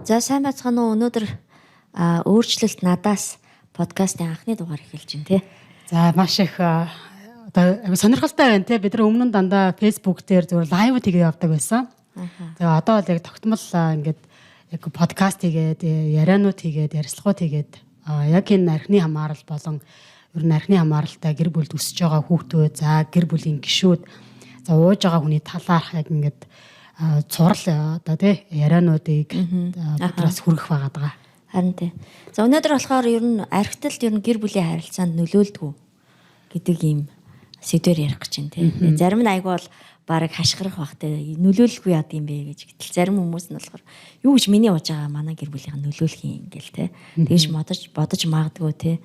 За, сайн байцгаана уу? Өнөөдөр өөрчлөлт надаас подкастын анхны дугаар эхэлж байна, тий. За, маш их одоо айгу сонирхолтой байна, те. Бид нар өмнө нь дандаа Facebook дээр зүгээр live хийгээ явдаг байсан. Тэгээ одоо бол яг тогтмол ингээд яг подкаст хийгээд, ярианууд хийгээд, ярилцлагууд хийгээд, яг энэ архины хамаарал болон ер нь архины хамааралтай гэр бүлд өсөж байгаа хүүхдүүд, за, гэр бүлийн гишүүд, за, ууж байгаа хүний талаарх яг ингээд цуврал одоо тий яриануудыг биднээс хүргэх байгаад байгаа. Харин тий. За, өнөөдөр болохоор ер нь архиталт ер нь гэр бүлийн харилцаанд нөлөөлдөг үү гэдэг ийм сэдвээр ярих гэж байна, тий. Зарим нь айгүй бол бараг хашгирах бах, тий. Нөлөөлөхгүй яад юм бэ гэж. Гэтэл зарим хүмүүс нь болохоор юу гэж миний ууж байгаа манай гэр бүлийнх нь нөлөөлөх юм ингээл, тий. Тэгж бодож магадгүй, тий.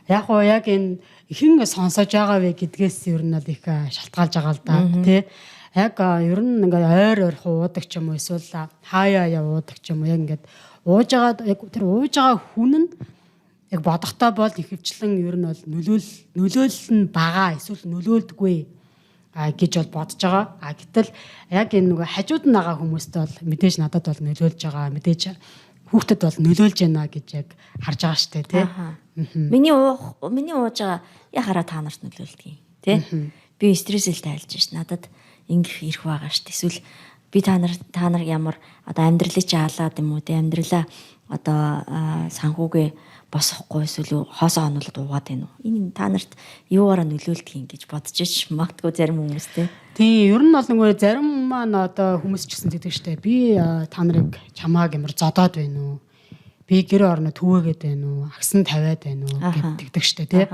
Яг уу яг энэ хэн сонсож байгаа вэ гэдгээс ер нь бол их шалтгаалж байгаа л да, тий. Яг ер нь ингээд ойр ойрхон уудаг ч юм уу, эсвэл хаяа яа уудаг ч юм уу, яг ингээд ууж байгаа, яг тэр ууж байгаа хүн нь яг бодохтой бол ихэвчлэн ер нь бол нөлөөлөл нь бага эсвэл нөлөөлдөггүй гэж бол бодож байгаа. А гэтэл яг энэ нөгөө хажууд нь байгаа хүмүүст бол мэдээж надад бол нөлөөлж байгаа, мэдээж хүүхдэд бол нөлөөлж байна гэж яг харж байгаа штэ, тий. Миний ууж байгаа яхаараа та нарт нөлөөлдөг юм, тий. Би стрессэл тайлж ш. Надад ингэх ирэх байгаа штэ. Эсвэл би та нар ямар одоо амьдралыг чи алаад юм уу, тий, амьдралаа одоо санхүүгээ босохгүй эсвэл хоосоо хонуулаад уугаад байна уу? Энэ та нарт юугаараа нөлөөлдөг юм гэж бодож ич магадгүй зарим хүмүүс, тий. Тийм, ер нь бол нөгөө зарим маань одоо хүмүүс ч гэсэн тэгдэг штэ. Би та нарыг чамааг ямар зодоод байна уу? Би гэр орно түгээгээд байна уу? Агсан тавиад байна уу гэдэг штэ, тий.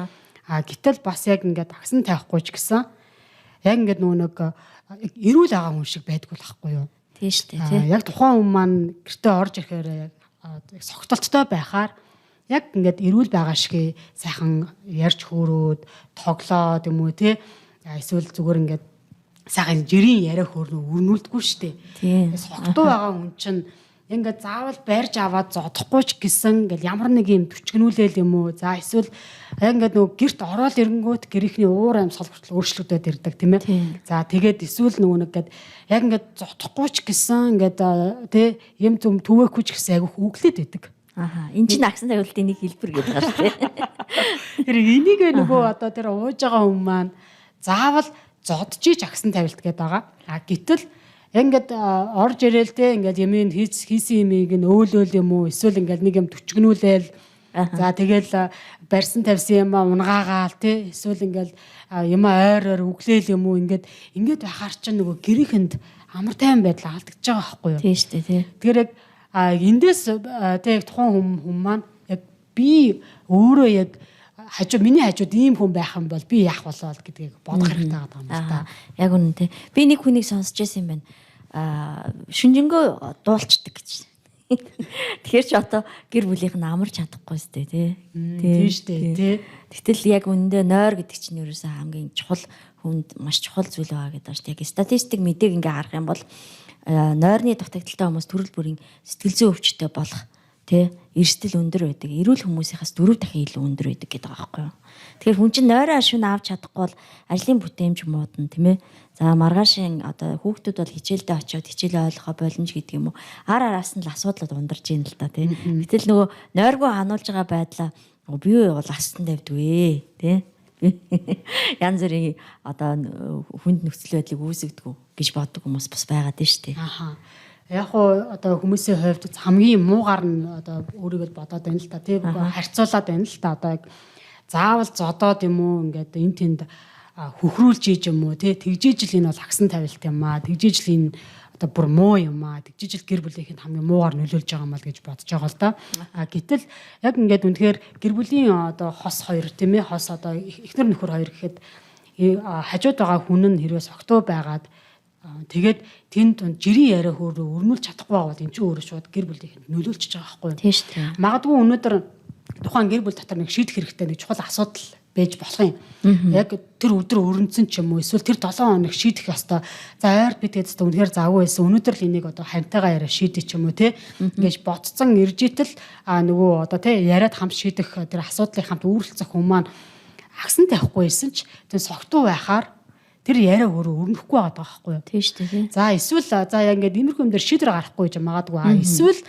А гэтэл бас яг ингээд агсан тавихгүй ч гэсэн яг ингээд нөгөө нэг эрүүл байгаа хүн шиг байдгүй л ахгүй юу? Тийм штэ, тий. Яг тухайн хүн маань гэртээ орж ирэхээр яг согтолттой байхаар яг ингээд эрүүл байгаа шиг сайхан ярьж хөөрөөд тоглоод юм уу, тий. Эсвэл зүгээр ингээд сайхан жирийн яриа хөөрнө өрнүүлдэггүй штэ. Согтуу байгаа хүн чинь ингээд заавал барьж аваад зодохгүй ч гэсэн ингээд ямар нэг юм төчгнүүлээл юм уу. За, эсвэл яг ингээд нөгөө герт ороод ирэнгүүт гэрийнхний уур амьсгал хүртэл өөрчлөгдөд ирдэг, тийм ээ. За, тэгээд эсвэл нөгөө нэг ингээд яг ингээд зодохгүй ч гэсэн ингээд, тий, юм зүм түгээхгүй ч гэсэн айгүйх үглээд байдаг. Аха. Эн чинь агсан тавилтын нэг хэлбэр гэдэг байгаа шүү дээ. Тэр энийг нөгөө одоо тэр ууж байгаа хүн маань заавал зодж ич агсан тавилт гэдэг байгаа. А гэтэл ингээд орж ирээл те, ингээд юм хийсэн юмыг нь өөлөөл юм уу, эсвэл ингээд нэг юм төчгнүүлээл, за, тэгэл барьсан тавьсан юм унгаагаал, те, эсвэл ингээд юм ойр ойр үглээл юм уу, ингээд байхаар чинь нөгөө гэрийнхэнд амар тайван байдал алдагдж байгаа байхгүй юу? Тийм шүү дээ, тий. Тэгэхээр яг эндээс те, яг тухайн хүн маань яг би өөрөө яг хажуу миний хажууд ийм хүн байх юм бол би яах болоо гэдгийг бодох хэрэгтэй байгаа юм л та. Яг үнэн, тий. Би нэг хүнийг сонсч байсан юм байна. Аа, шүнжэнгөө дуулчдаг гэж. Тэгэхээр ч одоо гэр бүлийнх нь амарч чадахгүй сте, тий. Тийм шүү дээ, тий. Гэтэл яг үнэндээ нойр гэдэг чинь ерөөсөө хамгийн чухал, хүнд маш чухал зүйл байгаа гэдэг шүү дээ. Яг статистик мэдээг ингээ харах юм бол нойрны дутагдалтай хүмүүс төрөл бүрийн сэтгэл зүйн өвчтөй болох, тий, эрсдэл өндөр байдаг. Эрүүл хүмүүсийнхээс 4 дахин илүү өндөр байдаг гэдэг байгаа байхгүй юу. Тэгэхээр хүн чинь нойроо шүн авч чадахгүй бол ажлын бүтээмж муудна, тийм ээ. За, маргаашин одоо хүүхдүүд бол хичээлдээ очиод хичээлээ ойлгохоо боломж гэдэг юм уу. Ар араас нь л асуудлууд ундарч ийн л да, тий. Гэтэл нөгөө нойргүй хануулж байгаа байдлаа би бол астан тавьдгүй, тий. Янз бүрийн одоо хүнд нөхцөл байдлыг үүсгдэг гэж боддог хүмүүс бас байгаад нь шүү дээ. Аха. Яг уу одоо хүмүүсийн хувьд хамгийн муугар нь одоо өөрийгөө бодоод байна л та, тий, харьцуулаад байна л та. Одоо яг заавал зодоод юм уу, ингээд энэ тэнд хөхрүүлж ийж юм уу, тий, тэгжиж л энэ бол агсан тавилт юм аа, тэгжиж л энэ одоо бүр муу юм аа, тэгжиж л гэр бүлийнхэнд хамгийн муугар нөлөөлж байгаа юм бол гэж бодож байгаа л да. А гэтэл яг ингээд үнэхээр гэр бүлийн одоо хос хоёр, тийм ээ, хос одоо эхнэр нөхөр хоёр гэхэд хажууд байгаа хүн нь хэрвээ согтуу байгаад, тэгээд тэнд жирийн яриа хөөрөө өрнүүлж чадахгүй байгаа бол эн чинь өөрөө шууд гэр бүлийнхэнд нөлөөлчихөж байгаа байхгүй юу? Тийм шүү дээ. Магадгүй өнөөдөр тухайн гэр бүл дотор нэг шийдэх хэрэгтэй нэг чухал асуудал байж болох юм. Яг тэр өдөр өрнөцсөн ч юм уу, эсвэл тэр 7 хоног шийдэх ёстой. За, ойр би тэгээд ёстой үнэхээр завгүй байсан. Өнөөдөр л энийг одоо хамтайгаа яриа шийдэх ч юм уу, те. Ингэж ботцсон ирж итэл нөгөө одоо, те, яриад хамт шийдэх тэр асуудлыг хамт үүрэлцэх хүн маань агсан тавихгүй байсан ч тэр согтуу байхаар Тэр яриа өөрөө өрнөхгүй байгаа байхгүй юу? Тийм шүү дээ. За эсвэл за яг ингээд иймэрхүү юм дээр шийдвэр гаргахгүй гэж магадгүй. Эсвэл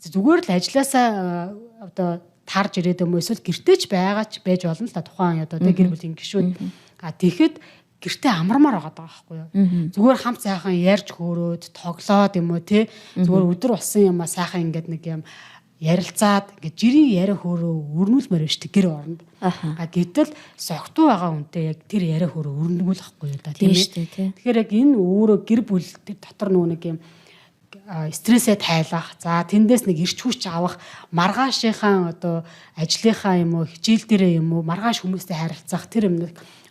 зүгээр л ажилласаа одоо тарж ирээд юм уу эсвэл гэртээ ч байгаа ч байж болно л та тухайн одоо тэг гэр бүлийн гишүүд. А тэгэхэд гэртээ амармаар байгаа байхгүй юу? Зүгээр хамт сайхан ярьж хөөрөөд тоглоод юм уу те зүгээр өдөр болсон юм а сайхан ингээд нэг юм ярилцаад ингээд жирийн яриа хөөрөө өрнүүлмээр байна шүү дээ гэр оронд. А гэтэл согтуу байгаа хүнтэй яг тэр яриа хөөрөө өрнөгүй л байхгүй юу да тийм ээ. Тэгэхээр яг энэ өөрөө гэр бүл дотор нөгөө нэг юм стрессээ тайлах, за тэндээс нэг ирч хүч авах, маргаашийнхаа одоо ажлынхаа юм уу, хичээл дээрээ юм уу, маргааш хүмүүстэй харилцах тэр юм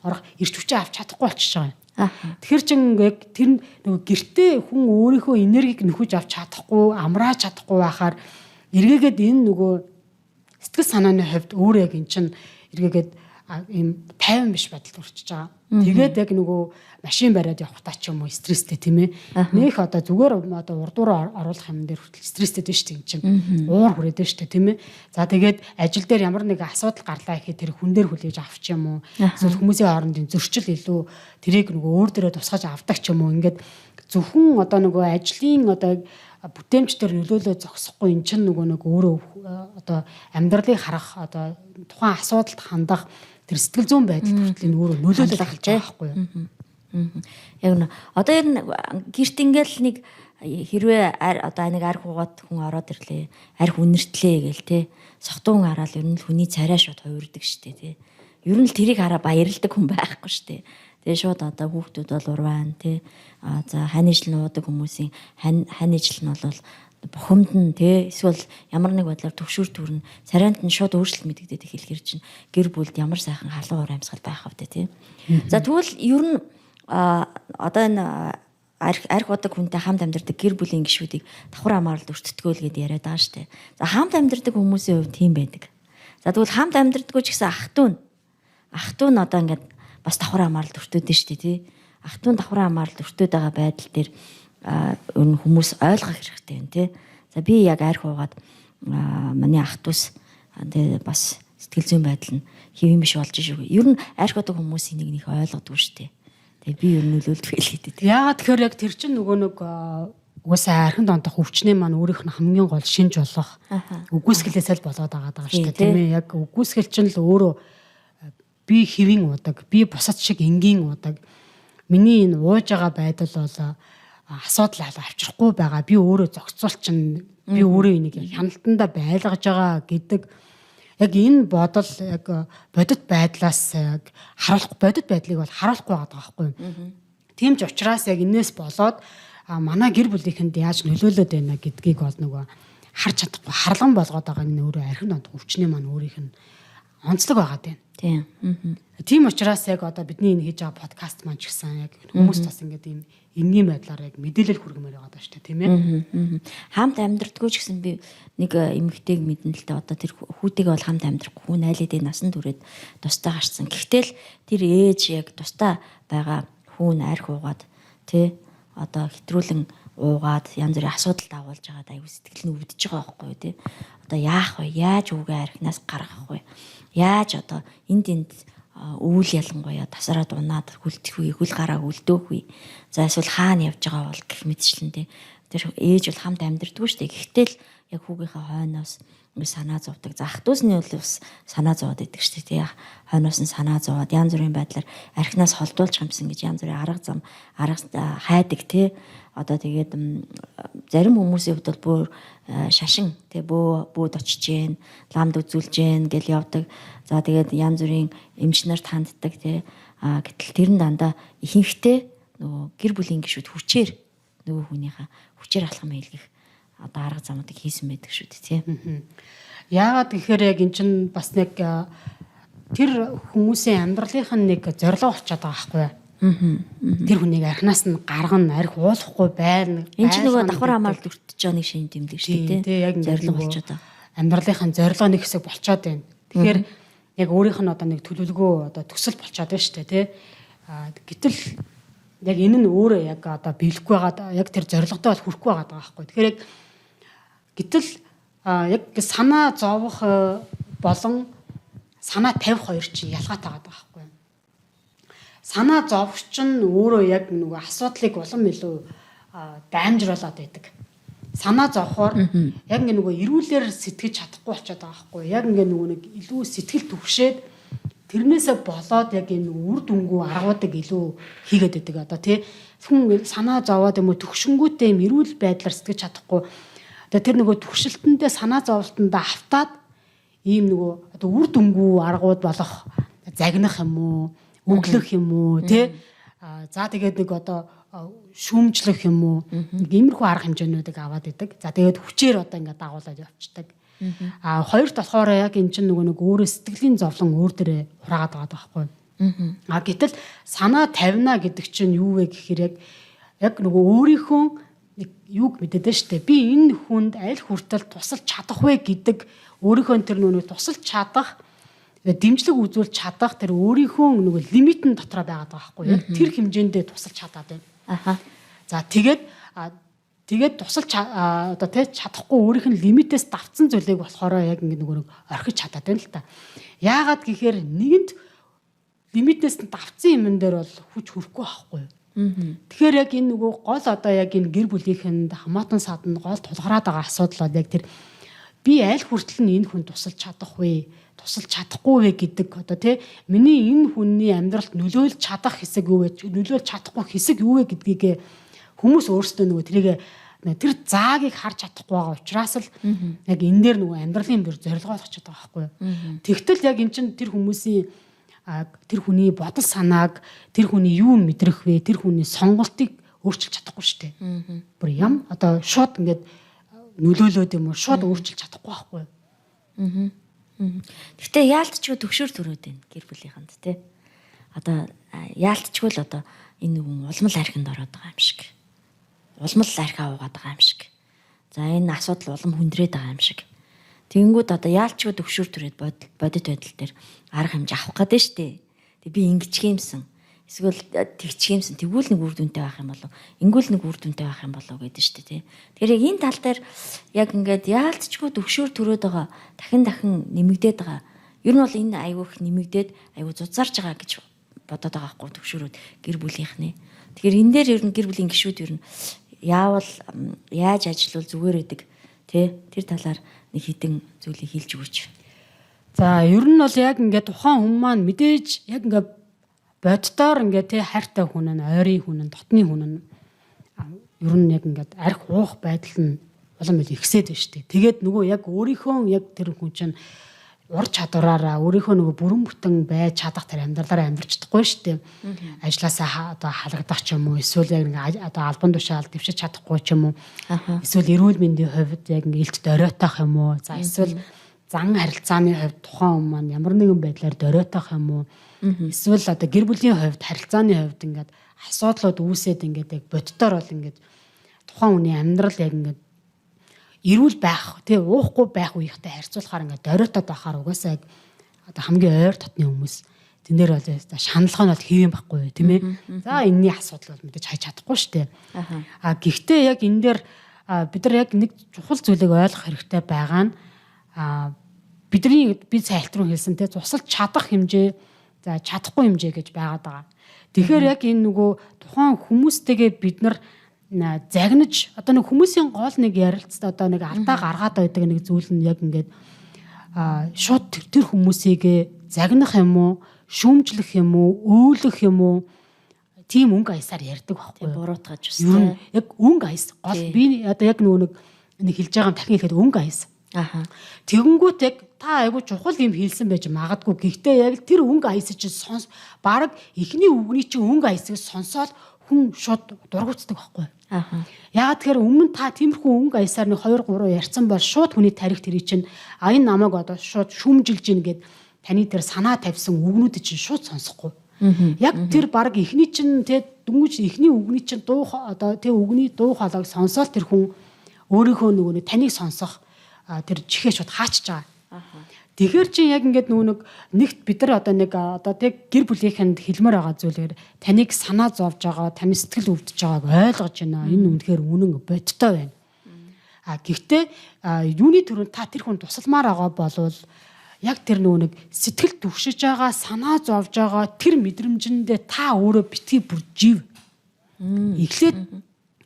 орох ирч хүчээ авч чадахгүй болчихж байгаа юм. Тэгэхээр чин яг тэр нөгөө гэртээ хүн өөрийнхөө энергийг нөхөж авч чадахгүй, амрааж чадахгүй байхаар эргээгээд энэ нөгөө сэтгэл санааны хувьд өөрөө яг эн чин эргээгээд ийм тайван биш байдалд хүрчиж байгаа. Тэгээд яг нөгөө машин бариад явахдаа ч юм уу стресстэй тийм ээ. Нэх одоо зүгээр одоо урдуур оруулах юм дээр хүртэл стресстэй дээ шүү дээ эн чинь. Уур хүрээд дээ шүү дээ тийм ээ. За тэгээд ажил дээр ямар нэг асуудал гарлаа гэхэд тэр хүн дээр хүлээж авч юм уу. Эсвэл хүмүүсийн хоорондын зөрчил илүү тэрийг нөгөө өөр дээрээ тусгаж авдаг ч юм уу. Ингээд зөвхөн одоо нөгөө ажлын одоо бүтээмж дээр нөлөөлөө зогсохгүй эн чинь нөгөө нэг өөрөө одоо амьдралыг харах одоо тухайн асуудалд хандах тэр сэтгэл зүйн байдал хүртэл энэ өөрөө нөлөөлөл болж байгаа байхгүй юу? Яг нэ одоо ер нь гэрт ингээл нэг хэрвээ одоо нэг арх уугаад хүн ороод ирлээ, арх үнэртлээ гээл те. Согтуун хараал ер нь л хүний царай шууд хувирдаг штэ те. Ер нь л тэрийг хараа баярлдаг хүн байхгүй штэ. Тэгээ шууд одоо хүүхдүүд бол урваан те. А за хань ижил нь уудаг хүмүүсийн хань ижил нь бол бухимд нь те эсвэл ямар нэг байдлаар төвшөр төрнө царайнд нь шууд өөрчлөлт мэдэгдээд эхлэхэр чинь гэр бүлд ямар сайхан халуун уур амьсгал байх вэ те. За тэгвэл ер нь одоо энэ арх удаг хүнтэй хамт амьдардаг гэр бүлийн гишүүдийг давхар хамааралд өртдгөөл гэдээ яриад байгаа штэ. За хамт амьдардаг хүмүүсийн хувьд тийм байдаг. За тэгвэл хамт амьдардаггүй ч гэсэн ах トゥ нь одоо ингээд бас давхар хамааралд өртөөд нь штэ тий. Ах トゥ давхар хамааралд өртөөд байгаа байдал дээр ер нь хүмүүс ойлгох хэрэгтэй юм тий. За би яг арх уугаад миний ах дүүс тэгээ бас сэтгэл зүйн байдал нь хэвэн биш болж шүү. Ер нь арх удаг хүмүүс энийг нэг ойлгодгүй штэ. Тэгээ би ер нь нөлөөлдөг л гэдэг. Яагаад тэгэхээр яг тэр чинь нөгөө нэг угаасаа архинд ондох өвчнээ маань өөрийнх нь хамгийн гол шинж болох үгүйсгэлээсээ л болоод байгаа даа шүү дээ тийм ээ. Яг үгүйсгэл чинь л өөрөө би хэвийн удаг, би бусад шиг энгийн удаг. Миний энэ ууж байгаа байдал бол асуудал авчрахгүй байгаа. Би өөрөө зохицуулчин, би өөрөө энийг хяналтандаа байлгаж байгаа гэдэг яг энэ бодол яг бодит байдлаас яг харуулах бодит байдлыг бол харуулахгүй байгаа байхгүй юу. Тийм ч учраас яг энээс болоод манай гэр бүлийнхэнд яаж нөлөөлөд байна гэдгийг бол нөгөө харж чадахгүй харлан болгоод байгаа нь өөрөө архинд ондох өвчнөө маань өөрийнх нь онцлог байгаа даа. Тийм. Тийм учраас яг одоо бидний энэ хийж байгаа подкаст маань ч гэсэн яг хүмүүст бас ингээд ийм энгийн байдлаар яг мэдээлэл хүргэмээр байгаа даа шүү дээ, тийм ээ. Хамт амьдрдаггүй ч гэсэн би нэг эмэгтэйг мэднэ л дээ. Одоо тэр хүүтэйгээ бол хамт амьдрахгүй хүн айл хэдийн насан туршид тусдаа гарцсан. Гэхдээ л тэр ээж яг тусдаа байгаа хүн арх уугаад тий одоо хэтрүүлэн уугаад янз бүрийн асуудал дагуулж байгаад аюу сэтгэл нь өвдөж байгаа байхгүй юу тий. Одоо яах вэ? Яаж үгээ архинаас гаргах вэ? Яаж одоо энд энд өвөл ялангуяа тасраад унаад хүлдэх үе, хөл гарааг үлдөөх үе. За эсвэл хаана явж байгаа бол гэх мэтчлэн тий. Тэр ээж бол хамт амьдрдаггүй шүү дээ. Гэхдээ л яг хүүгийнхээ хойноос ингэ санаа зовдөг. За ах дүүсний бол бас санаа зовоод идэг шүү дээ тий. Хойноос нь санаа зовоод янз бүрийн байдлаар архинаас холдуулж юмсан гэж янз бүрийн арга зам арга хайдаг тий. Одоо тэгээд зарим хүмүүсийн хувьд бол бүр шашин тий бөөд очиж гэн, ламд үзүүлж гэн гэл явдаг. За тэгээд янз бүрийн эмч нарт ханддаг тий. А гэтэл тэр нь дандаа ихэнхдээ нөгөө гэр бүлийн гишүүд хүчээр нөгөө хүнийхээ хүчээр алхам хийлгэх одоо арга замуудыг хийсэн байдаг шүү дээ тий. Яагаад гэхээр яг эн чинь бас нэг тэр хүмүүсийн амьдралынх нь нэг зорилго болчиход байгаа байхгүй юу? Тэр хүнийг архинаас нь гаргана, арх уулахгүй байна. Энэ чинь нөгөө давхар хамааралд өртөж байгаа нэг шинэ тэмдэг шүү дээ тий. Яг зорилго болчиход байгаа. Амьдралынх нь зорилго нэг хэсэг болчиход байна. Тэгэхээр яг өөрийнх нь одоо нэг төлөвлөгөө одоо төсөл болчиход байна шүү дээ тий. А гэтэл яг энэ нь өөрөө яг одоо биелэхгүй байгаа, яг тэр зорилготой бол хүрэхгүй байгаа байхгүй. Тэгэхээр яг гэтэл яг санаа зовох болон санаа тавих хоёр чинь ялгаатай байгаа байхгүй. Санаа зовч нь өөрөө яг нөгөө асуудлыг улам илүү даймжруулад байдаг. Санаа зовхоор яг ингээ нөгөө эрүүлэр сэтгэж чадахгүй болчиход байгаа байхгүй. Яг ингээ нөгөө нэг илүү сэтгэл түгшээд тэрнээсээ болоод яг энэ үр дүнгүй аргуудыг илүү хийгээд байдаг. Одоо тий хүн санаа зовоод юм уу төгшөнгүүтээ юм эрүүл байдлаар сэтгэж чадахгүй. Одоо тэр нөгөө төгшөлтөндөө санаа зовлтондоо автаад ийм нөгөө одоо үр дүнгүй аргууд болох загнах юм уу, өглөх юм уу тий. За тэгээд нэг одоо шүүмжлэх юм уу, нэг иймэрхүү арга хэмжээнүүдийг аваад идэг. За тэгээд хүчээр одоо ингээд дагуулад явцдаг. А хоёрт болохоор яг эн чинь нөгөө нэг өөрөө сэтгэлийн зовлон өөр дээрээ хураагаад байгаа байхгүй. А гэтэл санаа тавина гэдэг чинь юу вэ гэхээр яг нөгөө өөрийнхөө нэг юуг мэдээд штэ. Би энэ хүнд аль хүртэл тусалж чадах вэ гэдэг өөрийнхөө тэр нөгөө тусалж чадах, дэмжлэг үзүүлж чадах тэр өөрийнхөө нөгөө лимит нь дотроо байгаад байгаа байхгүй яг тэр хэмжээндээ тусалж чадаад байна. Аха. За тэгээд тусалж одоо тэ чадахгүй өөрийнх нь лимитээс давтсан зүйлийг болохоор яг ингэ нөгөө нэг орхиж чадаад байна л та. Яагаад гэхээр нэгэнт лимитээс нь давтсан юмн дээр бол хүч хүрэхгүй байхгүй юу? Тэгэхээр яг энэ нөгөө гол одоо яг энэ гэр бүлийнхэнд хамаатан саданд гол тулгараад байгаа асуудал бол яг тэр би аль хүртэл нь энэ хүн тусалж чадах вэ? Тусалж чадахгүй вэ гэдэг одоо тий миний энэ хүний амьдралд нөлөөлж чадах хэсэг юу вэ? Нөлөөлж чадахгүй хэсэг юу вэ гэдгийг хүмүүс өөрсдөө нөгөө тэрийг тэр заагийг харж чадахгүй байгаа учраас л яг энэ дээр нөгөө амьдралын бүр зорилгоо олгочод байгаа байхгүй юу. Тэгтэл яг эн чинь тэр хүмүүсийн тэр хүний бодол санааг, тэр хүний юу мэдрэх вэ, тэр хүний сонголтыг өөрчилж чадахгүй шүү дээ. Бүр ям одоо шууд ингээд нөлөөлөөд юм уу шууд өөрчилж чадахгүй байхгүй юу. Гэхдээ яалтчгүй төгшөр төрөөд байна гэр бүлийнхэнд тий. Одоо яалтчгүй л одоо энэ хүн улмал архинд ороод байгаа юм шиг. Улмал архиа уугаад байгаа юм шиг. За энэ асуудал улам хүндрээд байгаа юм шиг. Тэгэнгүүт одоо яалтчгүй төгшөр төрөөд бодит байдал дээр арга хэмжээ авах гэдэг нь шүү дээ. Тэг би ингэчих юмсан. Эсвэл тэгчих юмсан. Тэгвэл нэг үр дүнтэй байх юм болов. Ингүүл нэг үр дүнтэй байх юм болов гэдэг нь шүү дээ тий. Тэгэхээр яг энэ тал дээр яг ингээд яалтчгүй төгшөр төрөөд байгаа дахин дахин нэмэгдээд байгаа. Ер нь бол энэ айгүй их нэмэгдээд айгүй зузаарч байгаа гэж бодоод байгаа байхгүй төгшөрөөд гэр бүлийнхний. Тэгэхээр энэ дээр ер нь гэр бүлийн гишүүд ер нь яавал яаж ажиллавал зүгээр байдаг тий тэр талаар нэг хідэн зүйлийг хэлж өгөөч. За ер нь бол яг ингээд тухайн хүн маань мэдээж яг ингээд боддоор ингээд тий хайртай хүн нь, ойрын хүн нь, дотны хүн нь ер нь яг ингээд арх уух байдал нь улам ил ихсээд байна шүү дээ. Тэгээд нөгөө яг өөрийнхөө яг тэр хүн чинь ур чадвараараа өөрийнхөө нөгөө бүрэн бүтэн байж чадах тэр амьдралаараа амьдарч чадахгүй шүү дээ. Ажлаасаа одоо халагдах ч юм уу, эсвэл яг нэг одоо албан тушаал дэвшиж чадахгүй ч юм уу. Эсвэл эрүүл мэндийн хувьд яг нэг илт доройтох юм уу. За эсвэл зан харилцааны хувьд тухайн хүн маань ямар нэгэн байдлаар доройтох юм уу. Эсвэл одоо гэр бүлийн хувьд харилцааны хувьд ингээд асуудлууд үүсээд ингээд яг боддоор бол ингээд тухайн хүний амьдрал яг ингээд эрүүл байх тий уухгүй байх үеийнхтэй харьцуулахаар ингээд доройтоод байхаар угаасаа яг одоо хамгийн ойр дотны хүмүүс тэн дээр бол шаналгаа нь бол хэвэн байхгүй тийм ээ. За энэний асуудал бол мэдээж хайж чадахгүй шүү дээ. А гэхдээ яг энэ дээр бид нар яг нэг чухал зүйлийг ойлгох хэрэгтэй байгаа нь бидний би сайлт руу хэлсэн тий тусалж чадах хэмжээ за чадахгүй хэмжээ гэж байгаад байгаа. Тэгэхээр яг энэ нөгөө тухайн хүмүүстэйгээ бид нар загнаж одоо нэг хүмүүсийн гол нэг ярилцсан одоо нэг алдаа гаргаад байдаг нэг зүйл нь яг ингээд шууд тэр хүмүүсийг загнах юм уу, шүүмжлэх юм уу, өөлөх юм уу тийм өнгө аясаар ярьдаг байхгүй юу? Буруутгаж бас тийм. Яг өнгө аяс гол би одоо яг нөгөө нэг хэлж байгаа юм дахин хэлэхэд өнгө аяс. Аха. Тэгэнгүүт яг та айгу чухал юм хэлсэн байж магадгүй. Гэхдээ яг тэр өнгө аясыг чинь сонс баг эхний үгний чинь өнгө аясыг сонсоод хүн шууд дургуутдаг байхгүй юу? Аха. Яагаад тэгэхээр өмнө та тиймэрхүү өнгө аясаар нэг 2 3 ярьсан бол шууд хүний тарих тэрий чинь а энэ намайг одоо шууд шүүмжилж гин гэд таны тэр санаа тавьсан үгнүүдийг чинь шууд сонсохгүй. Яг тэр баг эхний чинь тэ дөнгөж эхний үгний чинь дуу одоо тэ үгний дуу хоолойг сонсоол тэр хүн өөрийнхөө нөгөө нэг таныг сонсох тэр чихээ шууд хаачж байгаа. Тэгэхээр чинь яг ингээд нөгөө нэг нэгт бид нар одоо нэг одоо тэг гэр бүлийнхэнд хэлмээр байгаа зүйлээр таныг санаа зовж байгаа, таны сэтгэл өвдөж байгааг ойлгож байна. Энэ үнэхээр үнэн бодтой байна. А гэхдээ юуны түрүүнд та тэр хүн тусалмаар байгаа болвол Яг тэр нөгөө нэг сэтгэл түгшиж байгаа, санаа зовж байгаа тэр мэдрэмжэндээ та өөрөө битгий бүр жив. Эхлээд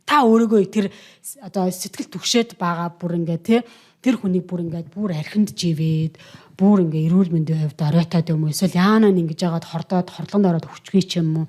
та өөрийгөө тэр одоо сэтгэл түгшээд байгаа бүр ингээ тий тэр хүнийг бүр ингээд бүр архинд живээд бүр ингээ эрүүл мэндийн хувьд оройтоод юм уу эсвэл яана ингэж яагаад хордоод хордлонд ороод хүчгүй ч юм уу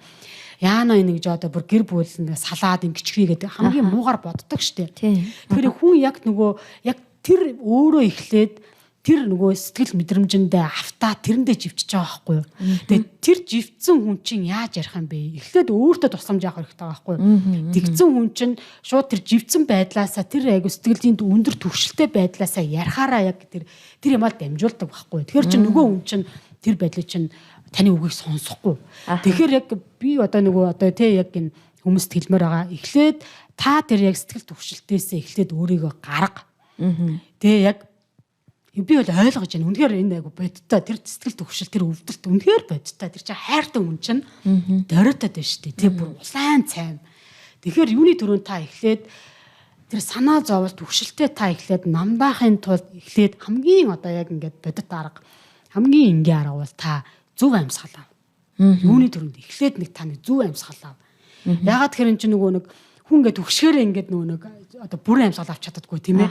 яана энэ гэж одоо бүр гэр бүл ингээ салаад ингэчгүй гэдэг хамгийн муугар боддог штэ. Тэгэхээр хүн яг нөгөө яг тэр өөрөө эхлээд тэр нөгөө сэтгэл мэдрэмжэндээ автаа тэрэндээ живчиж байгаа байхгүй юу. Тэгээд тэр живцэн хүн чинь яаж ярих юм бэ? Эхлээд өөртөө тусламж авах хэрэгтэй байгаа байхгүй юу. Тэгсэн хүн чинь шууд тэр живцэн байдлаасаа тэр айгу сэтгэлийн өндөр түвшилтэй байдлаасаа ярихаараа яг тэр тэр юмаа дамжуулдаг байхгүй юу. Тэгэхээр чинь нөгөө хүн чинь тэр байдлыг чинь таны үгийг сонсохгүй. Тэгэхээр яг би одоо нөгөө одоо тий яг энэ хүмүүст хэлмээр байгаа. Эхлээд та тэр яг сэтгэл түвшилтээсээ эхлээд өөрийгөө гарга. Тэгээ яг би бол ойлгож байна. Үнэхээр энэ айгу бодтой. Тэр сэтгэл төгшил, тэр өвдөлт үнэхээр бодтой. Тэр чинь хайртай хүн чинь дөрөтөд байна шүү дээ. Тэр бүр улаан цайм. Тэгэхээр юуны түрүүнд та эхлээд тэр санаа зовол төгшөлтэй та эхлээд намдаахын тулд эхлээд хамгийн одоо яг ингээд бодит арга, хамгийн энгийн арга бол та зөв амьсгал ав. Юуны түрүүнд эхлээд нэг та нэг зөв амьсгал ав. Ягаад тэгэхээр эн чинь нөгөө нэг хүн ингээд төгшгөөрээ ингээд нөгөө нэг одоо бүрэн амьсгал авч чаддаггүй тийм ээ.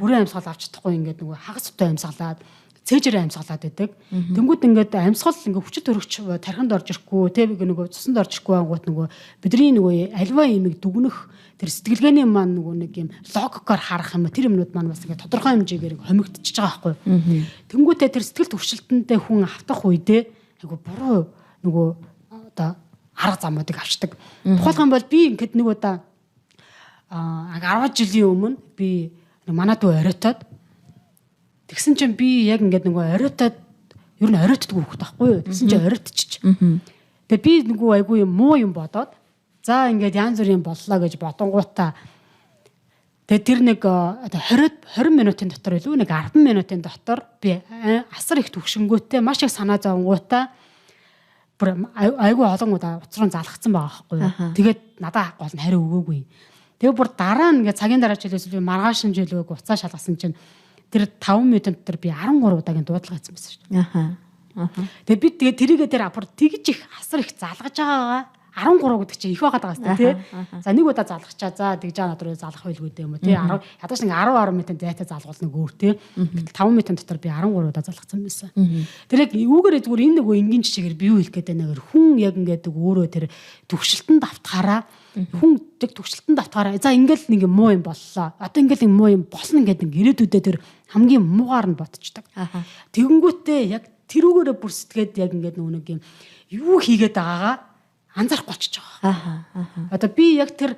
Бүрэн амьсгал авч чадахгүй ингээд нөгөө хагас цутай амьсгалаад цээжээр амьсгалаад байдаг. Тэнгүүд ингээд амьсгал ингээд хүчит төрөгч тархинд орж ирэхгүй тийм нөгөө цуснд орж ирэхгүй ангууд нөгөө бидний нөгөө альва имийг дүгнэх тэр сэтгэлгээний маань нөгөө нэг юм логикоор харах юм тэр юмнууд маань бас ингээд тодорхой хэмжээгээр хомигдчихэж байгаа байхгүй. Тэнгүүтээ тэр сэтгэл төвшөлтөндөө хүн автах үедээ айгу буруу нөгөө одоо арга замуудыг авчдаг. Тухайлх юм бол би ингээд нэг удаа 10 жилийн өмнө би манай дүү оройтоод тэгсэн чинь би яг ингээд нөгөө оройтоод ер нь оройтдгүй хүүхэд байхгүй юу. Тэгсэн чинь оройтчих. Тэгээ би нөгөө айгүй юм муу юм бодоод за ингээд янз бүрийн боллоо гэж бодонгуудаа тэгээ тэр нэг 20 минутын дотор илүү нэг 10 минутын дотор би асар их түгшингүүтээ маш их санаа зовонгуудаа бүр айгүй олон удаа уц руу залгацсан байгаа байхгүй юу. Тэгээд надаа гол нь хариу өгөөгүй. Тэгээ бүр дараа нь ингээд цагийн дараа ч хэлээс би маргааш нь жилөөг уцаа шалгасан чинь тэр 5 минутын дотор би 13 удаагийн дуудлага хийсэн байсан шүү дээ. Аха. Тэгээ би тэгээ тэрийгээ тэр бүр тэгж их асар их залгаж байгаагаа 13 гэдэг чинь их байгаад байгаа юм тий. За нэг удаа залгачаа за тэгж байгаа над руу залгах байлгүй дээ юм уу тий. 10 ядаж нэг 10 10 минутын зайтай залгуул нэг өөр тий. Гэтэл 5 минутын дотор би 13 удаа залгацсан байсан. Тэр яг үүгээрээ зүгээр энэ нөгөө энгийн жишээгээр би юу хэлэх гээд байна гэхээр хүн яг ингээд өөрөө тэр түгшилтэнд автахаараа хүн яг түгшилтэнд автахаараа за ингээл нэг муу юм боллоо. Одоо ингээл нэг муу юм болно гэдэг нэг ирээдүйдээ тэр хамгийн муугаар нь ботчдаг. Тэгэнгүүтээ яг тэрүүгээрээ бүр сэтгээд яг ингээд нөгөө нэг юм юу хийгээд байгаагаа анзаарахгүй болчихж байгаа. Одоо би яг тэр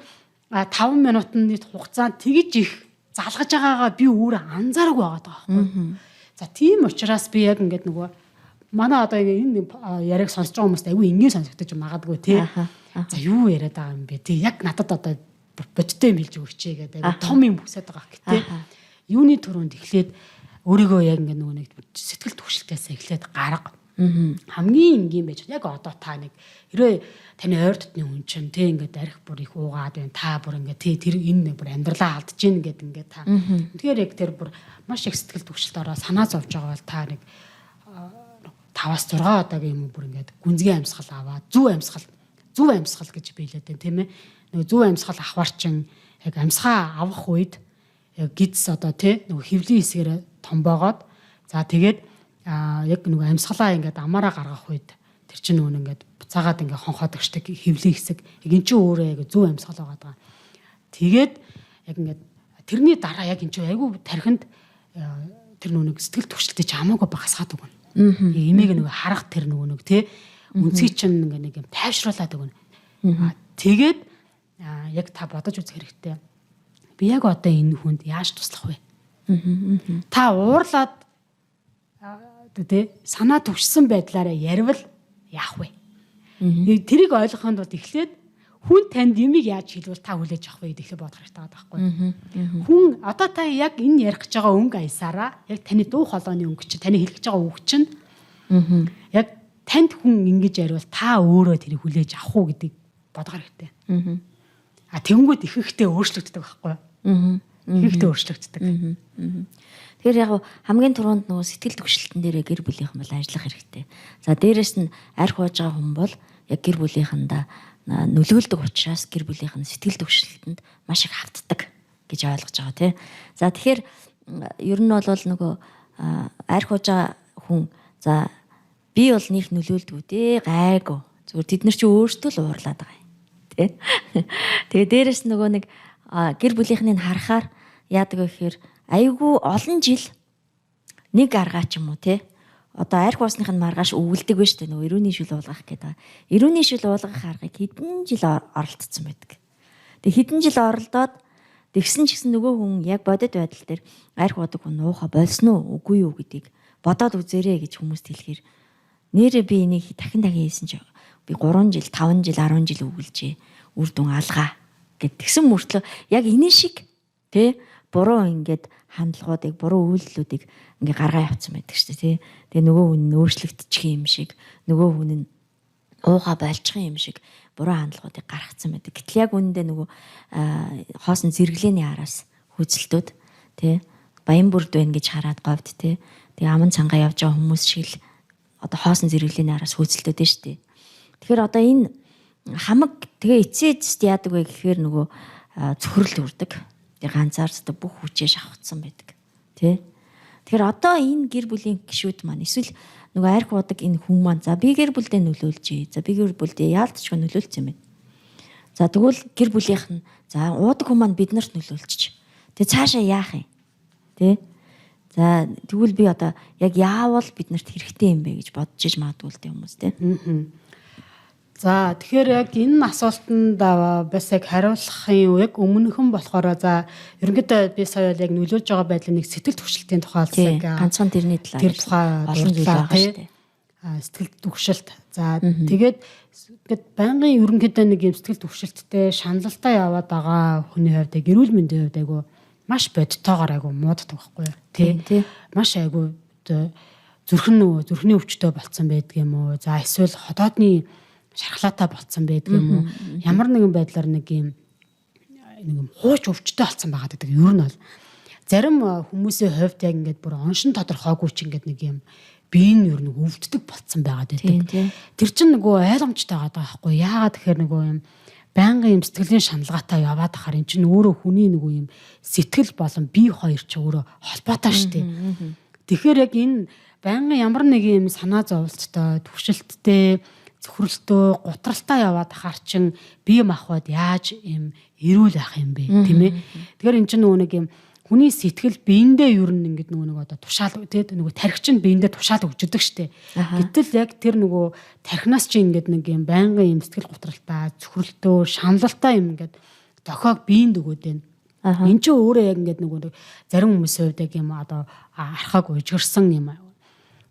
5 минутын хугацаанд тэгж их залгаж байгаагаа би өөрөө анзаараагүй байгаа байхгүй. За тийм учраас би яг ингээд нөгөө манай одоо энэ яриаг сонсож байгаа хүмүүст айгүй энгийн сонсогдож магадгүй тий. За юу яриад байгаа юм бэ тий. Яг надад одоо бодтой юм хэлж өгөөч гэдэг айгүй том юм бүсэд байгаа гэх тий. Юуны түрүүнд эхлээд өөрийгөө яг ингээд нөгөө нэг сэтгэл түгшилтээс эхлээд гарга. Хамгийн энгийн байж яг одоо та нэг хэрвээ таны ойр дотны хүн чинь тий ингээд арх бүр их уугаад байна та бүр ингээд тий тэр энэ бүр амьдралаа алдаж гин гэд ингээд та тэгэхээр яг тэр бүр маш их сэтгэл түгшилт ороо санаа зовж байгаа бол та нэг 5-6 удаагийн юм бүр ингээд гүнзгий амьсгал аваад зөв амьсгал гэж биелээд байна тийм ээ. Нөгөө зөв амьсгал авахар чинь яг амьсгаа авах үед яг гидс одоо тий нөгөө хөвлийн хэсгээр томбоогоод за тэгээд яг нөгөө амьсгалаа ингээд амаараа гаргах үед тэр чинь нөгөө ингээд буцаагаад ингээд хонхоод өгчдөг хөвлийн хэсэг. Яг эн чинь өөрөө яг зөв амьсгал байгаа даа. Тэгээд яг ингээд тэрний дараа яг эн чинь айгүй тархинд тэр нөгөө нэг сэтгэл түгшилтэй чи хамаагүй багасгаад өгнө. Эмээг нөгөө харах тэр нөгөө нэг тий үнцгийг чинь ингээд нэг юм тайвшруулад өгнө. Тэгээд яг та бодож үзэх хэрэгтэй. Би яг одоо энэ хүнд яаж туслах вэ? Та уурлаад тэ санаа түгшсэн байдлаараа яривал яах вэ? Тэрийг ойлгохын тулд эхлээд хүн танд юмыг яаж хэлвэл та хүлээж авах вэ гэдэг эхлээд бодох хэрэгтэй байгаа байхгүй. Хүн одоо та яг энэ ярих гэж байгаа өнгө аясаараа яг таны дуу хоолойны өнгө чинь таны хэлэх гэж байгаа үг чинь яг танд хүн ингэж яриул та өөрөө тэрийг хүлээж авах уу гэдгийг бодох хэрэгтэй. А тэгэнгүүт ихэнхдээ өөрчлөгддөг байхгүй. Ихэнхдээ өөрчлөгддөг. Тэгэхээр яг хамгийн түрүүнд нөгөө сэтгэл түгшилтэн дээрээ гэр бүлийнхэн бол ажиллах хэрэгтэй. За дээрэс нь арх ууж байгаа хүн бол яг гэр бүлийнхэндээ нөлөөлдөг учраас гэр бүлийнх нь сэтгэл түгшилтэнд маш их хавтдаг гэж ойлгож байгаа тий. За тэгэхээр ер нь бол нөгөө арх ууж байгаа хүн за би бол нэг нөлөөлдгүү дээ, гайгүй. Зүгээр тэд нар чи өөрсдөө л уурлаад байгаа юм тий. Тэгээ дээрэс нөгөө нэг гэр бүлийнхнийг харахаар яадаг вэ гэхээр айгүй олон жил нэг аргаа ч юм уу тий. Одоо арх уусных нь маргааш өвөлдөг байж тээ, нөгөө эрүүний шүл уулгах гэдэг. Эрүүний шүл уулгах аргыг хэдэн жил оролдсон байдаг. Тэгээ хэдэн жил оролдоод тэгсэн ч гэсэн нөгөө хүн яг бодит байдал дээр арх уудаг хүн нууха болсон уу үгүй юу гэдгийг бодоод үзээрэй гэж хүмүүст хэлэхээр нэрээ би энийг дахин дахин хийсэн чи би 3 жил, 5 жил, 10 жил өгүүлжээ. Үр дүн алгаа гэд тэгсэн мөртлөө яг энэ шиг тий буруу ингээд хандлагуудыг, буруу үйлдэлүүдийг ингээ гаргаа явцсан байдаг шүү дээ тий. Тэгээ нөгөө хүн нь өөрчлөгдчих юм шиг, нөгөө хүн нь ууга болчих юм шиг буруу хандлагуудыг гаргацсан байдаг. Гэтэл яг үүндээ нөгөө хоосон зэрэглээний араас хүйцэлтүүд тий баян бүрд байна гэж хараад говьд тий. Тэгээ аман цангаа явж байгаа хүмүүс шиг л одоо хоосон зэрэглээний араас хүйцэлтүүд нь шүү дээ. Тэгэхээр одоо энэ хамаг тэгээ эцээ эцэст яадаг вэ гэхээр нөгөө цөхрөл төрдөг. Тэгээ ганцаарддаг, бүх хүчээ шавхцсан байдаг. Тэ? Тэгэхээр одоо энэ гэр бүлийн гишүүд маань эсвэл нөгөө арх уудаг энэ хүн маань за би гэр бүлдээ нөлөөлжээ. За би гэр бүлдээ яалтчгүй нөлөөлсөн юм байна. За тэгвэл гэр бүлийнх нь за уудаг хүн маань биднэрт нөлөөлчих. Тэгээ цаашаа яах юм? Тэ? За тэгвэл би одоо яг яавал биднэрт хэрэгтэй юм бэ гэж бодож иж магадгүй л дээ хүмүүс тэ. За тэгэхээр яг энэ асуултанд бас яг хариулахын яг өмнөхөн болохоор за ерөнхийдөө би сая бол яг нөлөөлж байгаа байдлын нэг сэтгэл түгшилтийн тухай яг ганцхан тэрний талаар тэр тухай олон зүйл байгаа шүү дээ. Сэтгэл түгшилт. За тэгээд ингээд байнгын ерөнхийдөө нэг юм сэтгэл түгшилттэй шаналлтай яваад байгаа хүний хувьд яг эрүүл мэндийн хувьд айгу маш бодтойгоор айгу мууддаг байхгүй юу? Тий. Маш айгу зүрхэн нөгөө зүрхний өвчтөй болцсон байдаг юм уу? За эсвэл ходоодны шархлаатай болцсон байдаг юм уу? Ямар нэгэн байдлаар нэг юм хууч өвчтөй болцсон байгаа гэдэг. Ер нь бол зарим хүмүүсийн хувьд яг ингээд бүр оншин тодорхойгүй ч ингээд нэг юм бие нь ер нь өвддөг болцсон байгаад байдаг. Тэр чинь нөгөө ойлгомжтой байгаа байхгүй. Яагаад тэгэхээр нөгөө юм байнгын юм сэтгэлийн шаналгаатай яваад ахаар эн чинь өөрөө хүний нөгөө юм сэтгэл болон бие хоёр ч өөрөө холбоотой шүү дээ. Тэгэхээр яг энэ байнгын ямар нэг юм санаа зовлттой, түгшилттэй, цөхрөлтөө, гутралтай яваад ахаар чин бие махбод яаж юм эрүүл байх юм бэ, тийм ээ. Тэгэхээр эн чинь нөгөө нэг юм хүний сэтгэл биендээ ер нь ингээд нөгөө нэг одоо тушаал тий нөгөө тархи чинь биендээ тушаал өгч идэг штэ. Гэтэл яг тэр нөгөө тархинаас чинь ингээд нэг юм байнгын юм сэтгэл гутралтай, цөхрөлтөө, шаналлтай юм ингээд дохиог биеинд өгөөд байна. Энд чинь өөрөө яг ингээд нөгөө зарим хүмүүсийн хувьд яг юм одоо архаг уйжгарсан юм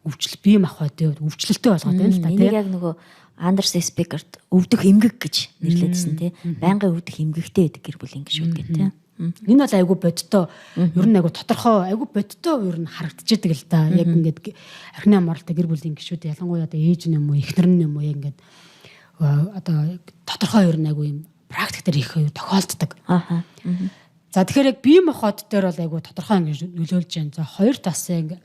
өвчлөл бие махбодын хувьд өвчлөлтэй болгоод байна л та тий. Энийг яг нөгөө Андерс Спикерт өвдөх эмгэг гэж нэрлэдсэн тий. Байнгын өвдөх эмгэгтэй гэдэг гэр бүлийн гишүүд гэх тий. Энэ бол айгүй бодтой, ер нь айгүй тодорхой, айгүй бодтой ер нь харагдчихэдэг л да. Яг ингээд архины амралтай гэр бүлийн гишүүд ялангуяа одоо ээж нь юм уу, эхнэр нь юм уу яг ингээд одоо тодорхой ер нь айгүй юм практик дээр их тохиолддог. Аа. За тэгэхээр яг бие махбод дээр бол айгүй тодорхой ингээд нөлөөлж байна. За хоёр тас ингээд